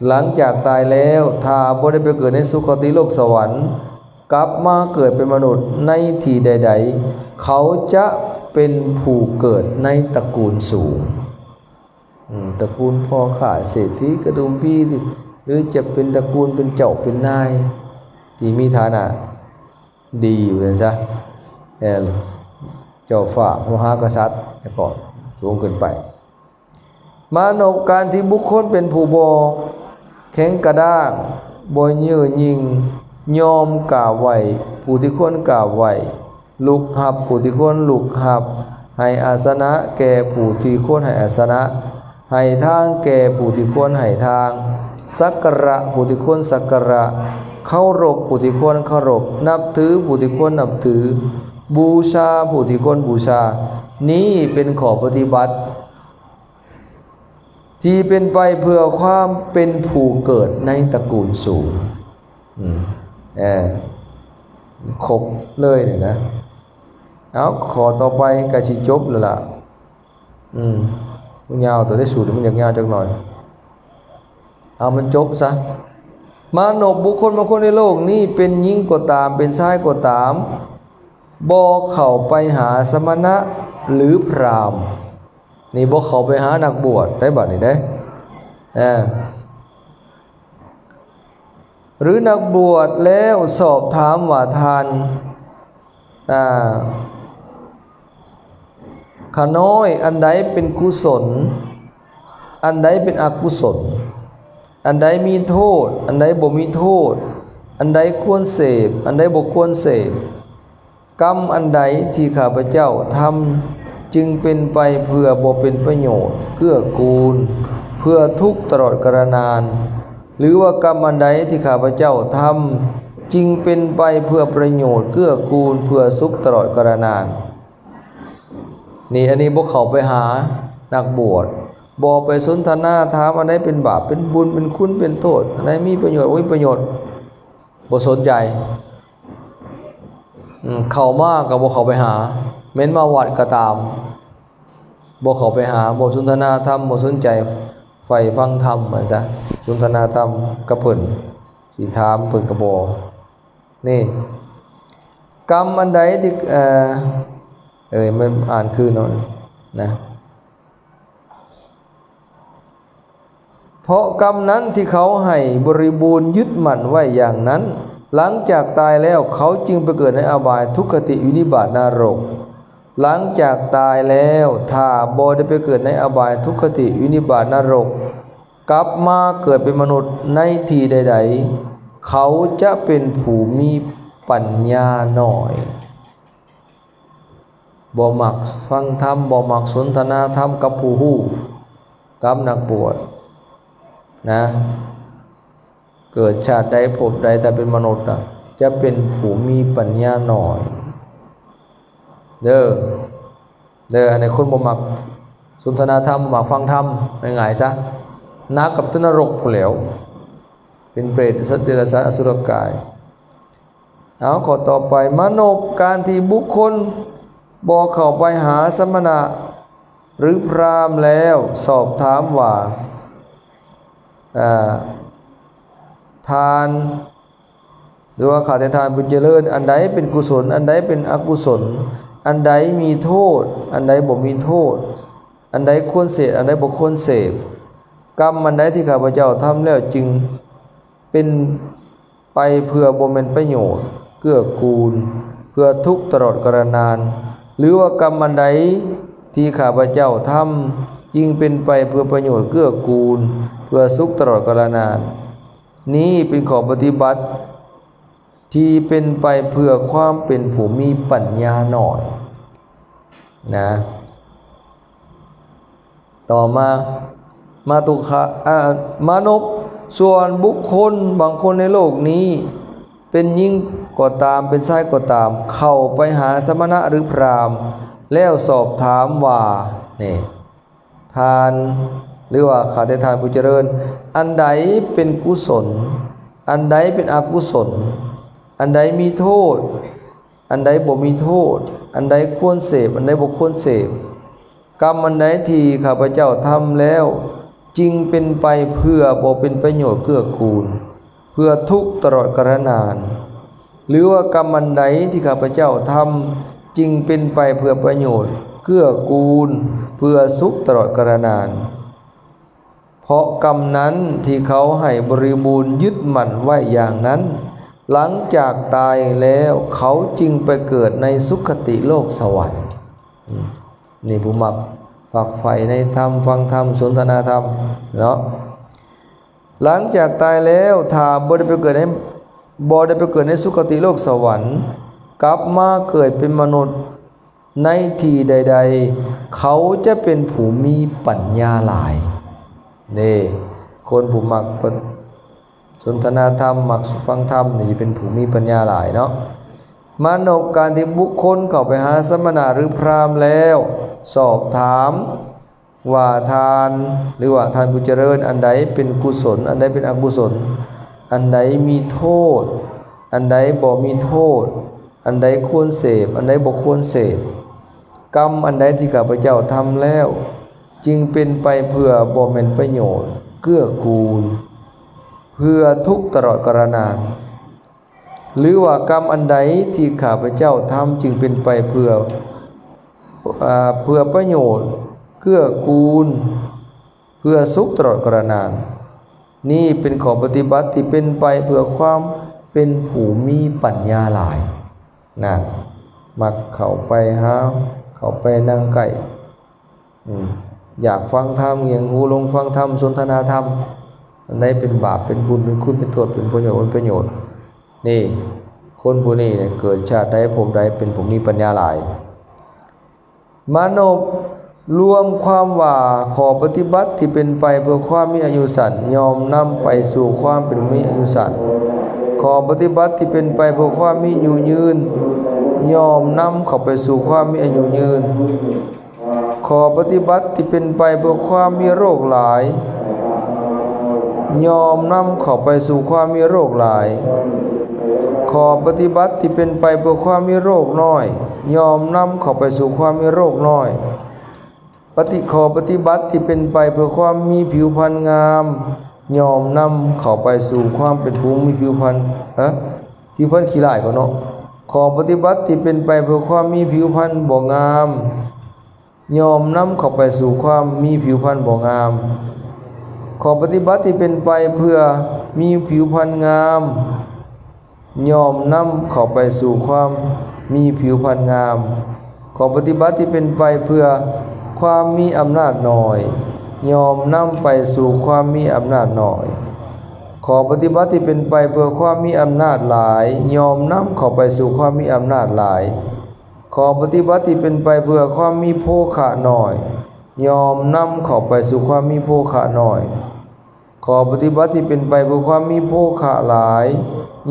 ຫຼັງຈາກຕາຍແລ້ວ ຖ້າບໍ່ໄດ້ໄປເກີດໃນສຸຄະຕິໂລກສະຫວັນ, ກັບມາເກີດເປັນມະນຸດໃນທີ່ໃດໆ, ເຂົາຈະເປັນຜູ້ເກີດໃນຕະກູນສູງ. ອືມ ຕະກູນພໍ່ຄ້າເສດຖີກະດຸມພີ ຫຼື ຈະເປັນຕະກູນເປັນເຈົ້າເປັນນາຍ ທີ່ມີຖານະດີຢູ່ຊັ້ນຊະ, ເຈົ້າຟ້າ ພະມະຫາກະສັດ ແລ້ວກໍສູງຂຶ້ນໄປ. ມານົບ ການທີ່ບຸກຄົນເປັນຜູ້ບໍ່ແຂງກະດ້າງ, ບໍ່ເຍີ້ຍິງ, ຍອມກາບໄຫວ້ຜູ້ທີ່ຄວນກາບໄຫວ້, ລຸກຮັບຜູ້ທີ່ຄວນລຸກຮັບ, ໃຫ້ອາສະນະແກ່ຜູ້ທີ່ຄວນໃຫ້ອາສະນະ, ໃຫ້ທາງແກ່ຜູ້ທີ່ຄວນໃຫ້ທາງ, ສັກກາລະຜູ້ທີ່ຄວນສັກກາລະ, ເຄົາລົບຜູ້ທີ່ຄວນເຄົາລົບ, ນັບຖືຜູ້ທີ່ຄວນນັບຖື, ບູຊາຜູ້ທີ່ຄວນບູຊາ. ນີ້ເປັນຂໍ້ປະຕິບັດ ທີ່ເປັນໄປເພື່ອຄວາມເປັນຜູ້ເກີດໃນຕະກູນສູງ. ອືມ ເອີ ຄົບເລີຍນີ້ນະ. ເອົາ ຂໍ້ຕໍ່ໄປກໍຊິຈົບແລ້ວລະ. ອືມ ມັນຍາວ ຕົວໄດ້ສູດ ມັນຢາກຍາວຈັກໜ້ອຍ. ເອົາ ມັນຈົບຊະ. ມານົບ ບຸກຄົນບາງຄົນໃນໂລກນີ້ ເປັນຍິງກໍຕາມ ເປັນຊາຍກໍຕາມ ບໍ່ເຂົ້າໄປຫາສະມະນະ ຫຼື ພຣາມ. ນີ້ບໍ່ເຂົ້າໄປຫານັກບວດໄດ໋ ບັດນີ້ເດ້. ເອີ ຫຼືນັກບວດແລ້ວສອບຖາມວ່າ ທ່ານ ອາ ຂ້ານ້ອຍ ອັນໃດເປັນກຸສົນ ອັນໃດເປັນອະກຸສົນ ອັນໃດມີໂທດ ອັນໃດບໍ່ມີໂທດ ອັນໃດຄວນເສບ ອັນໃດບໍ່ຄວນເສບ ກຳອັນໃດທີ່ຂ້າພະເຈົ້າທຳ ຈຶ່ງເປັນໄປເພື່ອບໍ່ເປັນປະໂຫຍດ ເກື້ອກູນ ເພື່ອທຸກຕະຫຼອດກາລະນານ ຫຼືວ່າກຳອັນໃດທີ່ຂ້າພະເຈົ້າທຳ ຈຶ່ງເປັນໄປເພື່ອປະໂຫຍດ ເກື້ອກູນ ເພື່ອສຸກຕະຫຼອດກາລະນານ. ນີ້ ອັນນີ້ບໍ່ເຂົ້າໄປຫານັກບວດ ບໍ່ໄປສົນທະນາຖາມອັນໃດເປັນບາບ ເປັນບຸນ ເປັນຄຸນ ເປັນໂທດ ອັນໃດມີປະໂຫຍດ ບໍ່ມີປະໂຫຍດ ບໍ່ສົນໃຈ. ອືມ ເຂົ້າມາກໍບໍ່ເຂົ້າໄປຫາ ແມ່ນມາວັດກໍຕາມ ບໍ່ເຂົ້າໄປຫາ ບໍ່ສົນທະນາທຳ ບໍ່ສົນໃຈໃຝ່ຟັງທຳ ວ່າຊັ້ນຊະ ສົນທະນາທຳກັບເພິ່ນ ຊິຖາມເພິ່ນກໍບໍ່. ນີ້ ກຳອັນໃດທີ່ ເອີ ເອີ ມັນອ່ານຄືເນາະ ນະ ເພາະກຳນັ້ນທີ່ເຂົາໃຫ້ບໍລິບູນຍຶດໝັ້ນໄວ້ຢ່າງນັ້ນ ຫຼັງຈາກຕາຍແລ້ວເຂົາຈຶ່ງໄປເກີດໃນອະບາຍ ທຸກຄະຕິ ວິນິບາດ ນະລົກ. ຫຼັງຈາກຕາຍແລ້ວ ຖ້າບໍ່ໄດ້ໄປເກີດໃນອະບາຍ ທຸກຄະຕິ ວິນິບາດ ນະລົກ ກັບມາເກີດເປັນມະນຸດໃນທີ່ໃດໆ ເຂົາຈະເປັນຜູ້ມີປັນຍາໜ້ອຍ. ບໍ່ມັກຟັງທຳ ບໍ່ມັກສົນທະນາທຳກັບຜູ້ຮູ້ ກັບນັກບວດນະ ເກີດຊາດໃດພົບໃດ ຖ້າເປັນມະນຸດນະ ຈະເປັນຜູ້ມີປັນຍາໜ້ອຍເດີ້ ເດີ້. ອັນນີ້ຄົນບໍ່ມັກສົນທະນາທຳ ບໍ່ມັກຟັງທຳ ງ່າຍໆຊະ ໜັກກັບຕົກນະລົກພຸ້ນແຫຼ້ວ ເປັນເປດ ສັດເດຍລະສານ ອະສຸລະກາຍ. ເອົາ ຂໍ້ຕໍ່ໄປ ມານົບ ການທີ່ບຸກຄົນບໍ່ເຂົ້າໄປຫາສະມະນະ ຫຼື ພຣາມແລ້ວສອບຖາມວ່າ ເອີ ທ່ານ ຫຼືວ່າ ຂ້າແຕ່ທ່ານຜູ້ຈະເລີນ ອັນໃດເປັນກຸສົນ ອັນໃດເປັນອະກຸສົນ ອັນໃດມີໂທດ ອັນໃດບໍ່ມີໂທດ ອັນໃດຄວນເສບ ອັນໃດບໍ່ຄວນເສບ ກຳອັນໃດທີ່ຂ້າພະເຈົ້າທຳແລ້ວຈຶ່ງເປັນ ໄປເພື່ອບໍ່ແມ່ນປະໂຫຍດ ເກື້ອກູນ ເພື່ອທຸກຕະຫຼອດກາລະນານ ຫຼືວ່າກຳອັນໃດທີ່ຂ້າພະເຈົ້າທຳ ຈຶ່ງເປັນໄປເພື່ອປະໂຫຍດ ເກື້ອກູນ ເພື່ອສຸກຕະຫຼອດກາລະນານ. ນີ້ເປັນຂໍ້ປະຕິບັດທີ່ເປັນໄປເພື່ອຄວາມເປັນຜູ້ມີປັນຍາໜ້ອຍນະ. ຕໍ່ມາ ມາຕຸຄະ ອາ ມານົບ ສ່ວນບຸກຄົນບາງຄົນໃນໂລກນີ້ ເປັນຍິງກໍຕາມ ເປັນຊາຍກໍຕາມ ເຂົ້າໄປຫາສະມະນະ ຫຼື ພຣາມ ແລ້ວສອບຖາມວ່າ ນີ້ ທ່ານ ຫຼືວ່າ ຂ້າແຕ່ທ່ານຜູ້ຈະເລີນ ອັນໃດເປັນກຸສົນ ອັນໃດເປັນອະກຸສົນ ອັນໃດມີໂທດ ອັນໃດບໍ່ມີໂທດ ອັນໃດຄວນເສບ ອັນໃດບໍ່ຄວນເສບ ກຳອັນໃດທີ່ຂ້າພະເຈົ້າທຳແລ້ວ ຈຶ່ງເປັນໄປເພື່ອບໍ່ເປັນປະໂຫຍດ ເກື້ອກູນ ເພື່ອທຸກຕະຫຼອດກາລະນານ ຫຼືວ່າກຳອັນໃດທີ່ຂ້າພະເຈົ້າທຳ ຈຶ່ງເປັນໄປເພື່ອປະໂຫຍດ ເກື້ອກູນ ເພື່ອສຸກຕະຫຼອດກາລະນານ. ເພາະກຳນັ້ນທີ່ເຂົາໃຫ້ບໍລິບູນຍຶດໝັ້ນໄວ້ຢ່າງນັ້ນ ຫຼັງຈາກຕາຍແລ້ວເຂົາຈຶ່ງໄປເກີດໃນສຸຄະຕິໂລກສະຫວັນ. ອືມ ນີ້ຜູ້ມັກຝັກໃຝ່ໃນທຳ ຟັງທຳ ສົນທະນາທຳເນາະ. ຫຼັງຈາກຕາຍແລ້ວ ຖ້າບໍ່ໄດ້ໄປເກີດໃນ ບໍ່ໄດ້ໄປເກີດໃນສຸຄະຕິໂລກສະຫວັນ ກັບມາເກີດເປັນມະນຸດ ໃນທີ່ໃດໆ ເຂົາຈະເປັນຜູ້ມີປັນຍາຫຼາຍເດ້. ຄົນຜູ້ມັກ ສົນທະນາທຳ ມັກຟັງທຳນີ້ ຈະເປັນຜູ້ມີປັນຍາຫຼາຍເນາະ. ມານົບ ການທີ່ບຸກຄົນເຂົ້າໄປຫາສະມະນະ ຫຼື ພຣາມແລ້ວ ສອບຖາມ ວ່າ ທ່ານ ຫຼືວ່າ ທ່ານຜູ້ຈະເລີນ ອັນໃດເປັນກຸສົນ ອັນໃດເປັນອະກຸສົນ ອັນໃດມີໂທດ ອັນໃດບໍ່ມີໂທດ ອັນໃດຄວນເສບ ອັນໃດບໍ່ຄວນເສບ ກຳອັນໃດທີ່ຂ້າພະເຈົ້າທຳແລ້ວ ຈຶ່ງເປັນໄປເພື່ອບໍ່ແມ່ນປະໂຫຍດ ເກື້ອກູນ ເພື່ອທຸກຕະຫຼອດກາລະນານ. ຫຼືວ່າກຳອັນໃດທີ່ຂ້າພະເຈົ້າທຳຈຶ່ງເປັນໄປເພື່ອ ອາ ເພື່ອປະໂຫຍດ ເກື້ອກູນ ເພື່ອສຸກຕະຫຼອດກາລະນານ. ນີ້ເປັນຂໍ້ປະຕິບັດທີ່ເປັນໄປເພື່ອຄວາມເປັນຜູ້ມີປັນຍາຫຼາຍ. ນັ້ນ ມັກເຂົ້າໄປຫາ ເຂົ້າໄປນັ່ງໃກ້ ອືມ ຢາກຟັງທຳ ຫຍັງ ຫູຫຼົງຟັງທຳ ສົນທະນາທຳ ອັນໃດເປັນບາບ ເປັນບຸນ ເປັນຄຸນ ເປັນໂທດ ເປັນປະໂຫຍດ ເປັນປະໂຫຍດ ນີ້ ຄົນຜູ້ນີ້ເກີດຊາດໃດພົບໃດ ເປັນຜູ້ມີປັນຍາຫຼາຍ. ມານົບ ລວມຄວາມວ່າ ຂໍ້ປະຕິບັດທີ່ເປັນໄປເພື່ອຄວາມມີອາຍຸສັ້ນ ຍ່ອມນຳໄປສູ່ຄວາມເປັນມີອາຍຸສັ້ນ. ຂໍ້ປະຕິບັດທີ່ເປັນໄປເພື່ອຄວາມມີອາຍຸຍືນ ຍ່ອມນຳເຂົ້າໄປສູ່ຄວາມມີອາຍຸຍືນ. ຂໍ້ປະຕິບັດທີ່ເປັນໄປເພື່ອຄວາມມີໂລກຫຼາຍ ຍ່ອມນຳເຂົ້າໄປສູ່ຄວາມມີໂລກຫຼາຍ. ຂໍ້ປະຕິບັດທີ່ເປັນໄປເພື່ອຄວາມມີໂລກນ້ອຍ ຍ່ອມນຳເຂົ້າໄປສູ່ຄວາມມີໂລກນ້ອຍ. ປະຕິ ຂໍ້ປະຕິບັດທີ່ເປັນໄປເພື່ອຄວາມມີຜິວພັນງາມ ຍ່ອມນຳເຂົ້າໄປສູ່ຄວາມເປັນຜູ້ມີຜິວພັນ ເອີ ຜິວພັນຂີ້ຮ້າຍກ່ອນເນາະ. ຂໍ້ປະຕິບັດທີ່ເປັນໄປເພື່ອຄວາມມີຜິວພັນບໍ່ງາມ ຍ່ອມນຳເຂົ້າໄປສູ່ຄວາມມີຜິວພັນບໍ່ງາມ. ຂໍ້ປະຕິບັດທີ່ເປັນໄປເພື່ອມີຜິວພັນງາມ ຍ່ອມນຳເຂົ້າໄປສູ່ຄວາມມີຜິວພັນງາມ. ຂໍ້ປະຕິບັດທີ່ເປັນໄປເພື່ອຄວາມມີອຳນາດໜ້ອຍ ຍ່ອມນຳໄປສູ່ຄວາມມີອຳນາດໜ້ອຍ. ຂໍ້ປະຕິບັດທີ່ເປັນໄປເພື່ອຄວາມມີອຳນາດຫຼາຍ ຍ່ອມນຳເຂົ້າໄປສູ່ຄວາມມີອຳນາດຫຼາຍ. ຂໍ້ປະຕິບັດທີ່ເປັນໄປເພື່ອຄວາມມີໂພຄະໜ້ອຍ ຍ່ອມນຳເຂົ້າໄປສູ່ຄວາມມີໂພຄະໜ້ອຍ. ຂໍ້ປະຕິບັດທີ່ເປັນໄປເພື່ອຄວາມມີໂພຄະຫຼາຍ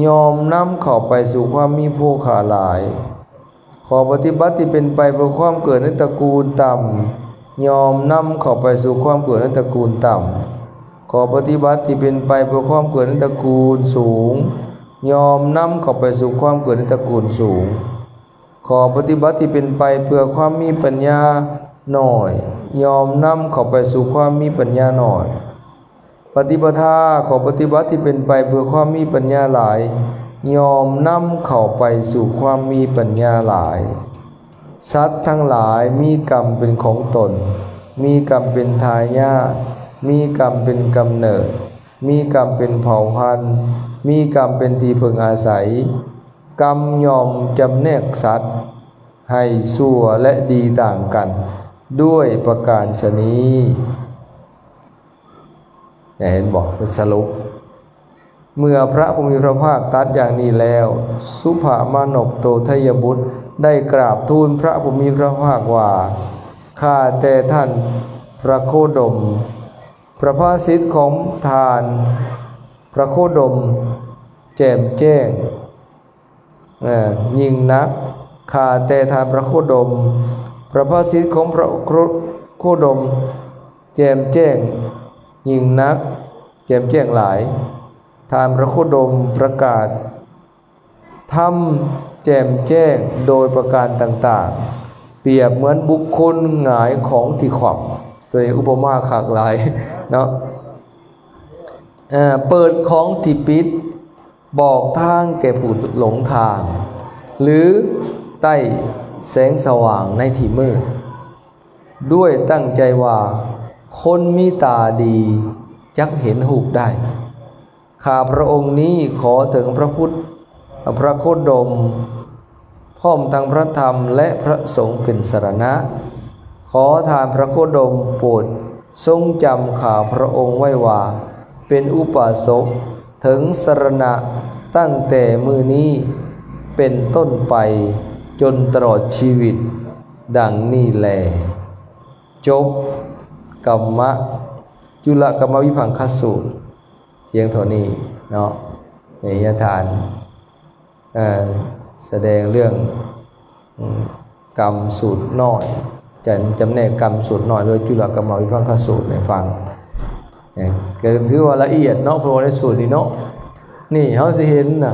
ຍ່ອມນຳເຂົ້າໄປສູ່ຄວາມມີໂພຄະຫຼາຍ. ຂໍ້ປະຕິບັດທີ່ເປັນໄປເພື່ອຄວາມເກີດໃນຕະກູນຕ່ຳ ຍ່ອມນຳເຂົ້າໄປສູ່ຄວາມເກີດໃນຕະກູນຕ່ຳ. ຂໍ້ປະຕິບັດທີ່ເປັນໄປເພື່ອຄວາມເກີດໃນຕະກູນສູງ ຍ່ອມນຳເຂົ້າໄປສູ່ຄວາມເກີດໃນຕະກູນສູງ. ຂໍ້ປະຕິບັດທີ່ເປັນໄປເພື່ອຄວາມມີປັນຍາໜ້ອຍ ຍ່ອມນຳເຂົ້າໄປສູ່ຄວາມມີປັນຍາໜ້ອຍ. ປະຕິປະທາ ຂໍ້ປະຕິບັດທີ່ເປັນໄປເພື່ອຄວາມມີປັນຍາຫຼາຍ ຍ່ອມນຳເຂົ້າໄປສູ່ຄວາມມີປັນຍາຫຼາຍ. ສັດທັງຫຼາຍມີກຳເປັນຂອງຕົນ ມີກຳເປັນທາຍາດ ມີກຳເປັນກຳເນີດ ມີກຳເປັນເຜົ່າພັນ ມີກຳເປັນທີ່ເພິ່ງອາໄສ. ກຳຍ່ອມຈຳແນກສັດໃຫ້ຊົ່ວ ແລະ ດີຕ່າງກັນດ້ວຍປະການຊະນີ້. ເຫັນບໍ່? ເພິ່ນສະຫຼຸບ. ເມື່ອພະຜູ້ມີພະພາກຕັດຢ່າງນີ້ແລ້ວ, ສຸພະມານົບໂຕໄທຍະບຸດໄດ້ກາບທູນພະຜູ້ມີພະພາກວ່າ, ຂ້າແຕ່ທ່ານພະໂຄດົມ, ພະພາສິດຂອງທ່ານພະໂຄດົມແຈ່ມແຈ້ງ ເອີ ຍິ່ງນັກ, ຂ້າແຕ່ທ່ານພະໂຄດົມ, ພະພາສິດຂອງພະໂຄ ໂຄດົມແຈ່ມແຈ້ງຍິ່ງນັກ, ແຈ່ມແຈ້ງຫຼາຍ. ທ່ານພະໂຄດົມປະກາດທຳແຈ່ມແຈ້ງໂດຍປະການຕ່າງໆ, ປຽບເໝືອນບຸກຄົນຫງາຍຂອງທີ່ຂວ້ຳ. ໂດຍອຸປະມາຄັກຫຼາຍເນາະ. ເອີ ເປີດຂອງທີ່ປິດ, ບອກທາງແກ່ຜູ້ຫຼົງທາງ ຫຼື ໃຕ້ແສງສະຫວ່າງໃນທີ່ມືດ, ດ້ວຍຕັ້ງໃຈວ່າຄົນມີຕາດີຈັກເຫັນຮູບໄດ້. ຂ້າພະອົງນີ້ຂໍເຖິງພະພຸດ ພະໂຄດົມ ພ້ອມທັງພະທຳ ແລະ ພະສົງເປັນສະລະນະ. ຂໍທ່ານພະໂຄດົມໂປດຊົງຈຳຂ້າພະອົງໄວ້ວ່າເປັນອຸປາສົກເຖິງສະລະນະຕັ້ງແຕ່ມື້ນີ້ເປັນຕົ້ນໄປຈົນຕະຫຼອດຊີວິດ. ດັ່ງນີ້ແລ. ຈົບກຳມະ ຈຸລະກຳມະວິພັງຄະສູດ ພຽງເທົ່ານີ້ເນາະ. ໃນຍະຖານ ເອີ ສະແດງເລື່ອງ ອືມ ກຳສູດນ້ອຍ, ຈະ ຈຳແນກກຳສູດນ້ອຍ ໂດຍຈຸລະກຳມະວິພັງຄະສູດໃຫ້ຟັງ. ເອີ ກໍຖືວ່າລະອຽດເນາະ ເພາະວ່າໃນສູດນີ້ເນາະ. ນີ້ເຮົາຊິເຫັນນະ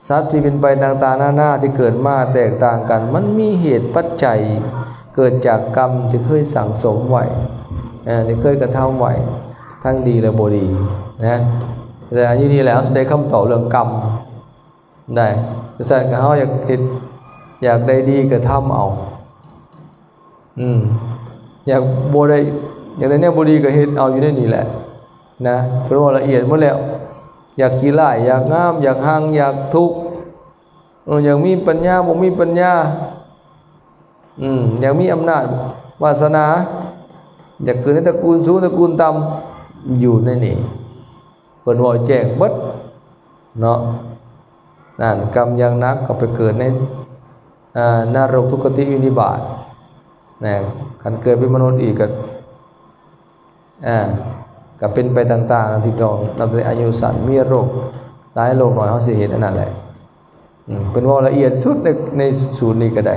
ສັດທີ່ເປັນໄປຕ່າງໆນານາທີ່ເກີດມາແຕກຕ່າງກັນ, ມັນມີເຫດປັດໄຈເກີດຈາກກຳທີ່ເຄີຍສັ່ງສົມໄວ້ ເອີ ທີ່ເຄີຍກະທຳໄວ້ ທັງດີ ແລະ ບໍ່ດີນະ. ແຕ່ຢູ່ນີ້ແຫຼະ ເຮົາຊິໄດ້ຄຳຕອບເລື່ອງກຳໄດ້. ສະນັ້ນ ກະເຮົາຢາກເຮັດ ຢາກໄດ້ດີກະທຳເອົາ. ອືມ ຢາກບໍ່ໄດ້ ຢາກໄດ້ແນວບໍ່ດີກະເຮັດເອົາຢູ່ໃນນີ້ແຫຼະ. ນະ ເພິ່ນເວົ້າລະອຽດໝົດແລ້ວ. ຢາກຂີ້ຮ້າຍ ຢາກງາມ ຢາກຮັ່ງ ຢາກທຸກ ເອີ ຢາກມີປັນຍາ ບໍ່ມີປັນຍາ ອືມ ຢາກມີອຳນາດວາສະໜາ ຢາກເກີດໃນຕະກູນສູງ ຕະກູນຕ່ຳ ຢູ່ໃນນີ້ ເພິ່ນເວົ້າແຈ້ງເບິດເນາະ. ນັ້ນ ກຳຢ່າງໜັກກໍໄປເກີດໃນ ອ່າ ນະລົກ ທຸກຄະຕິວິນິບາດນະ. ຄັນເກີດເປັນມະນຸດອີກກໍ ອ່າ ກໍເປັນໄປຕ່າງໆ ທີ່ນ້ອງ ນັບແຕ່ອາຍຸສັ້ນ ມີໂລກຫຼາຍໂລກໜ້ອຍ ເຮົາຊິເຫັນອັນນັ້ນແຫຼະ. ອືມ ເພິ່ນເວົ້າລະອຽດສຸດໃນ ໃນສູດນີ້ກໍໄດ້.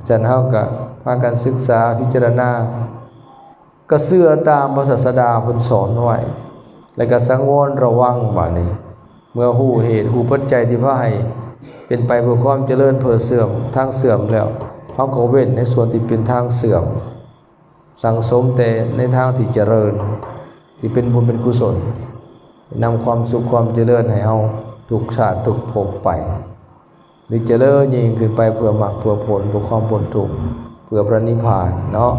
ສະນັ້ນເຮົາກໍພາກັນສຶກສາພິຈາລະນາ ກໍເຊື່ອຕາມພະສາສະດາເພິ່ນສອນໄວ້ ແລ້ວກໍສັງວອນລະວັງ. ບາດນີ້ ເມື່ອຮູ້ເຫດ ຮູ້ປັດໄຈທີ່ພາໃຫ້ເປັນໄປເພື່ອຄວາມຈະເລີນ ເພື່ອເສື່ອມ ທາງເສື່ອມແລ້ວ ເຮົາກໍເວັ້ນໃນສ່ວນທີ່ເປັນທາງເສື່ອມ ສັງສົມແຕ່ໃນທາງທີ່ຈະເລີນ ທີ່ເປັນບຸນເປັນກຸສົນ ນຳຄວາມສຸກຄວາມຈະເລີນໃຫ້ເຮົາທຸກຊາດທຸກພົບໄປ ຫຼືຈະເລີນຍິ່ງຂຶ້ນໄປເພື່ອມັກເພື່ອຜົນ ເພື່ອຄວາມພົ້ນທຸກ ເພື່ອພະນິບພານເນາະ.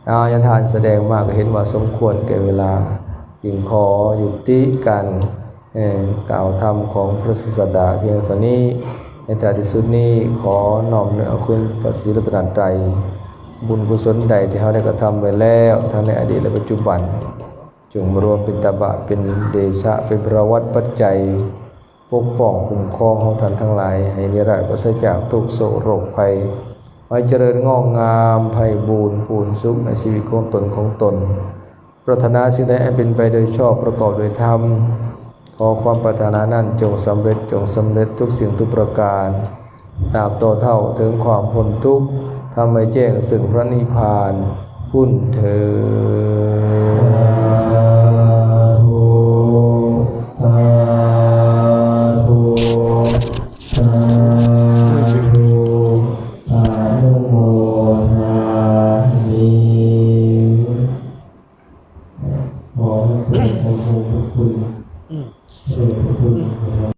ອາ ຍາທ່ານສະແດງມາກໍເຫັນວ່າສົມຄວນແກ່ເວລາ ຈຶ່ງຂໍຍຸຕິການ ເອີ ກ່າວທຳຂອງພະສາສະດາພຽງເທົ່ານີ້. ໃນທ້າຍທີ່ສຸດນີ້ ຂໍນ້ອມນຶກເອົາຄຸນພະສີລັດຕະນະໄຕ ບຸນກຸສົນໃດທີ່ເຮົາໄດ້ກະທຳໄວ້ແລ້ວ ທັງໃນອະດີດ ແລະ ປັດຈຸບັນ ຈົ່ງມາລວມເປັນຕະບະ ເປັນເດຊະ ເປັນພະລະວັດປັດໄຈ ປົກປ້ອງຄຸ້ມຄອງເຮົາທ່ານທັງຫຼາຍ ໃຫ້ນິລາດປາສະຈາກທຸກໂສກໂລກໄພ ໃຫ້ຈະເລີນງອກງາມ ໄພບູນພູນສຸກໃນຊີວິດຂອງຕົນ ຂອງຕົນ. ປາດຖະໜາສິ່ງໃດອັນເປັນໄປໂດຍຊອບ ປະກອບໂດຍທຳ ຂໍຄວາມປາດຖະໜານັ້ນຈົ່ງສຳເລັດ ຈົ່ງສຳເລັດທຸກສິ່ງທຸກປະການ ຕາບຕໍ່ເທົ່າເຖິງຄວາມພົ້ນທຸກ ທຳໃຫ້ແຈ້ງເຊິ່ງພະນິບພານພຸ້ນເທີ້ນ. ສາທຸ ສາທຸ ສາທຸ ອະນຸໂມທາມິ. ຂໍສະແດງຄວາມຂອບພະຄຸນ ຂອບພະຄຸນ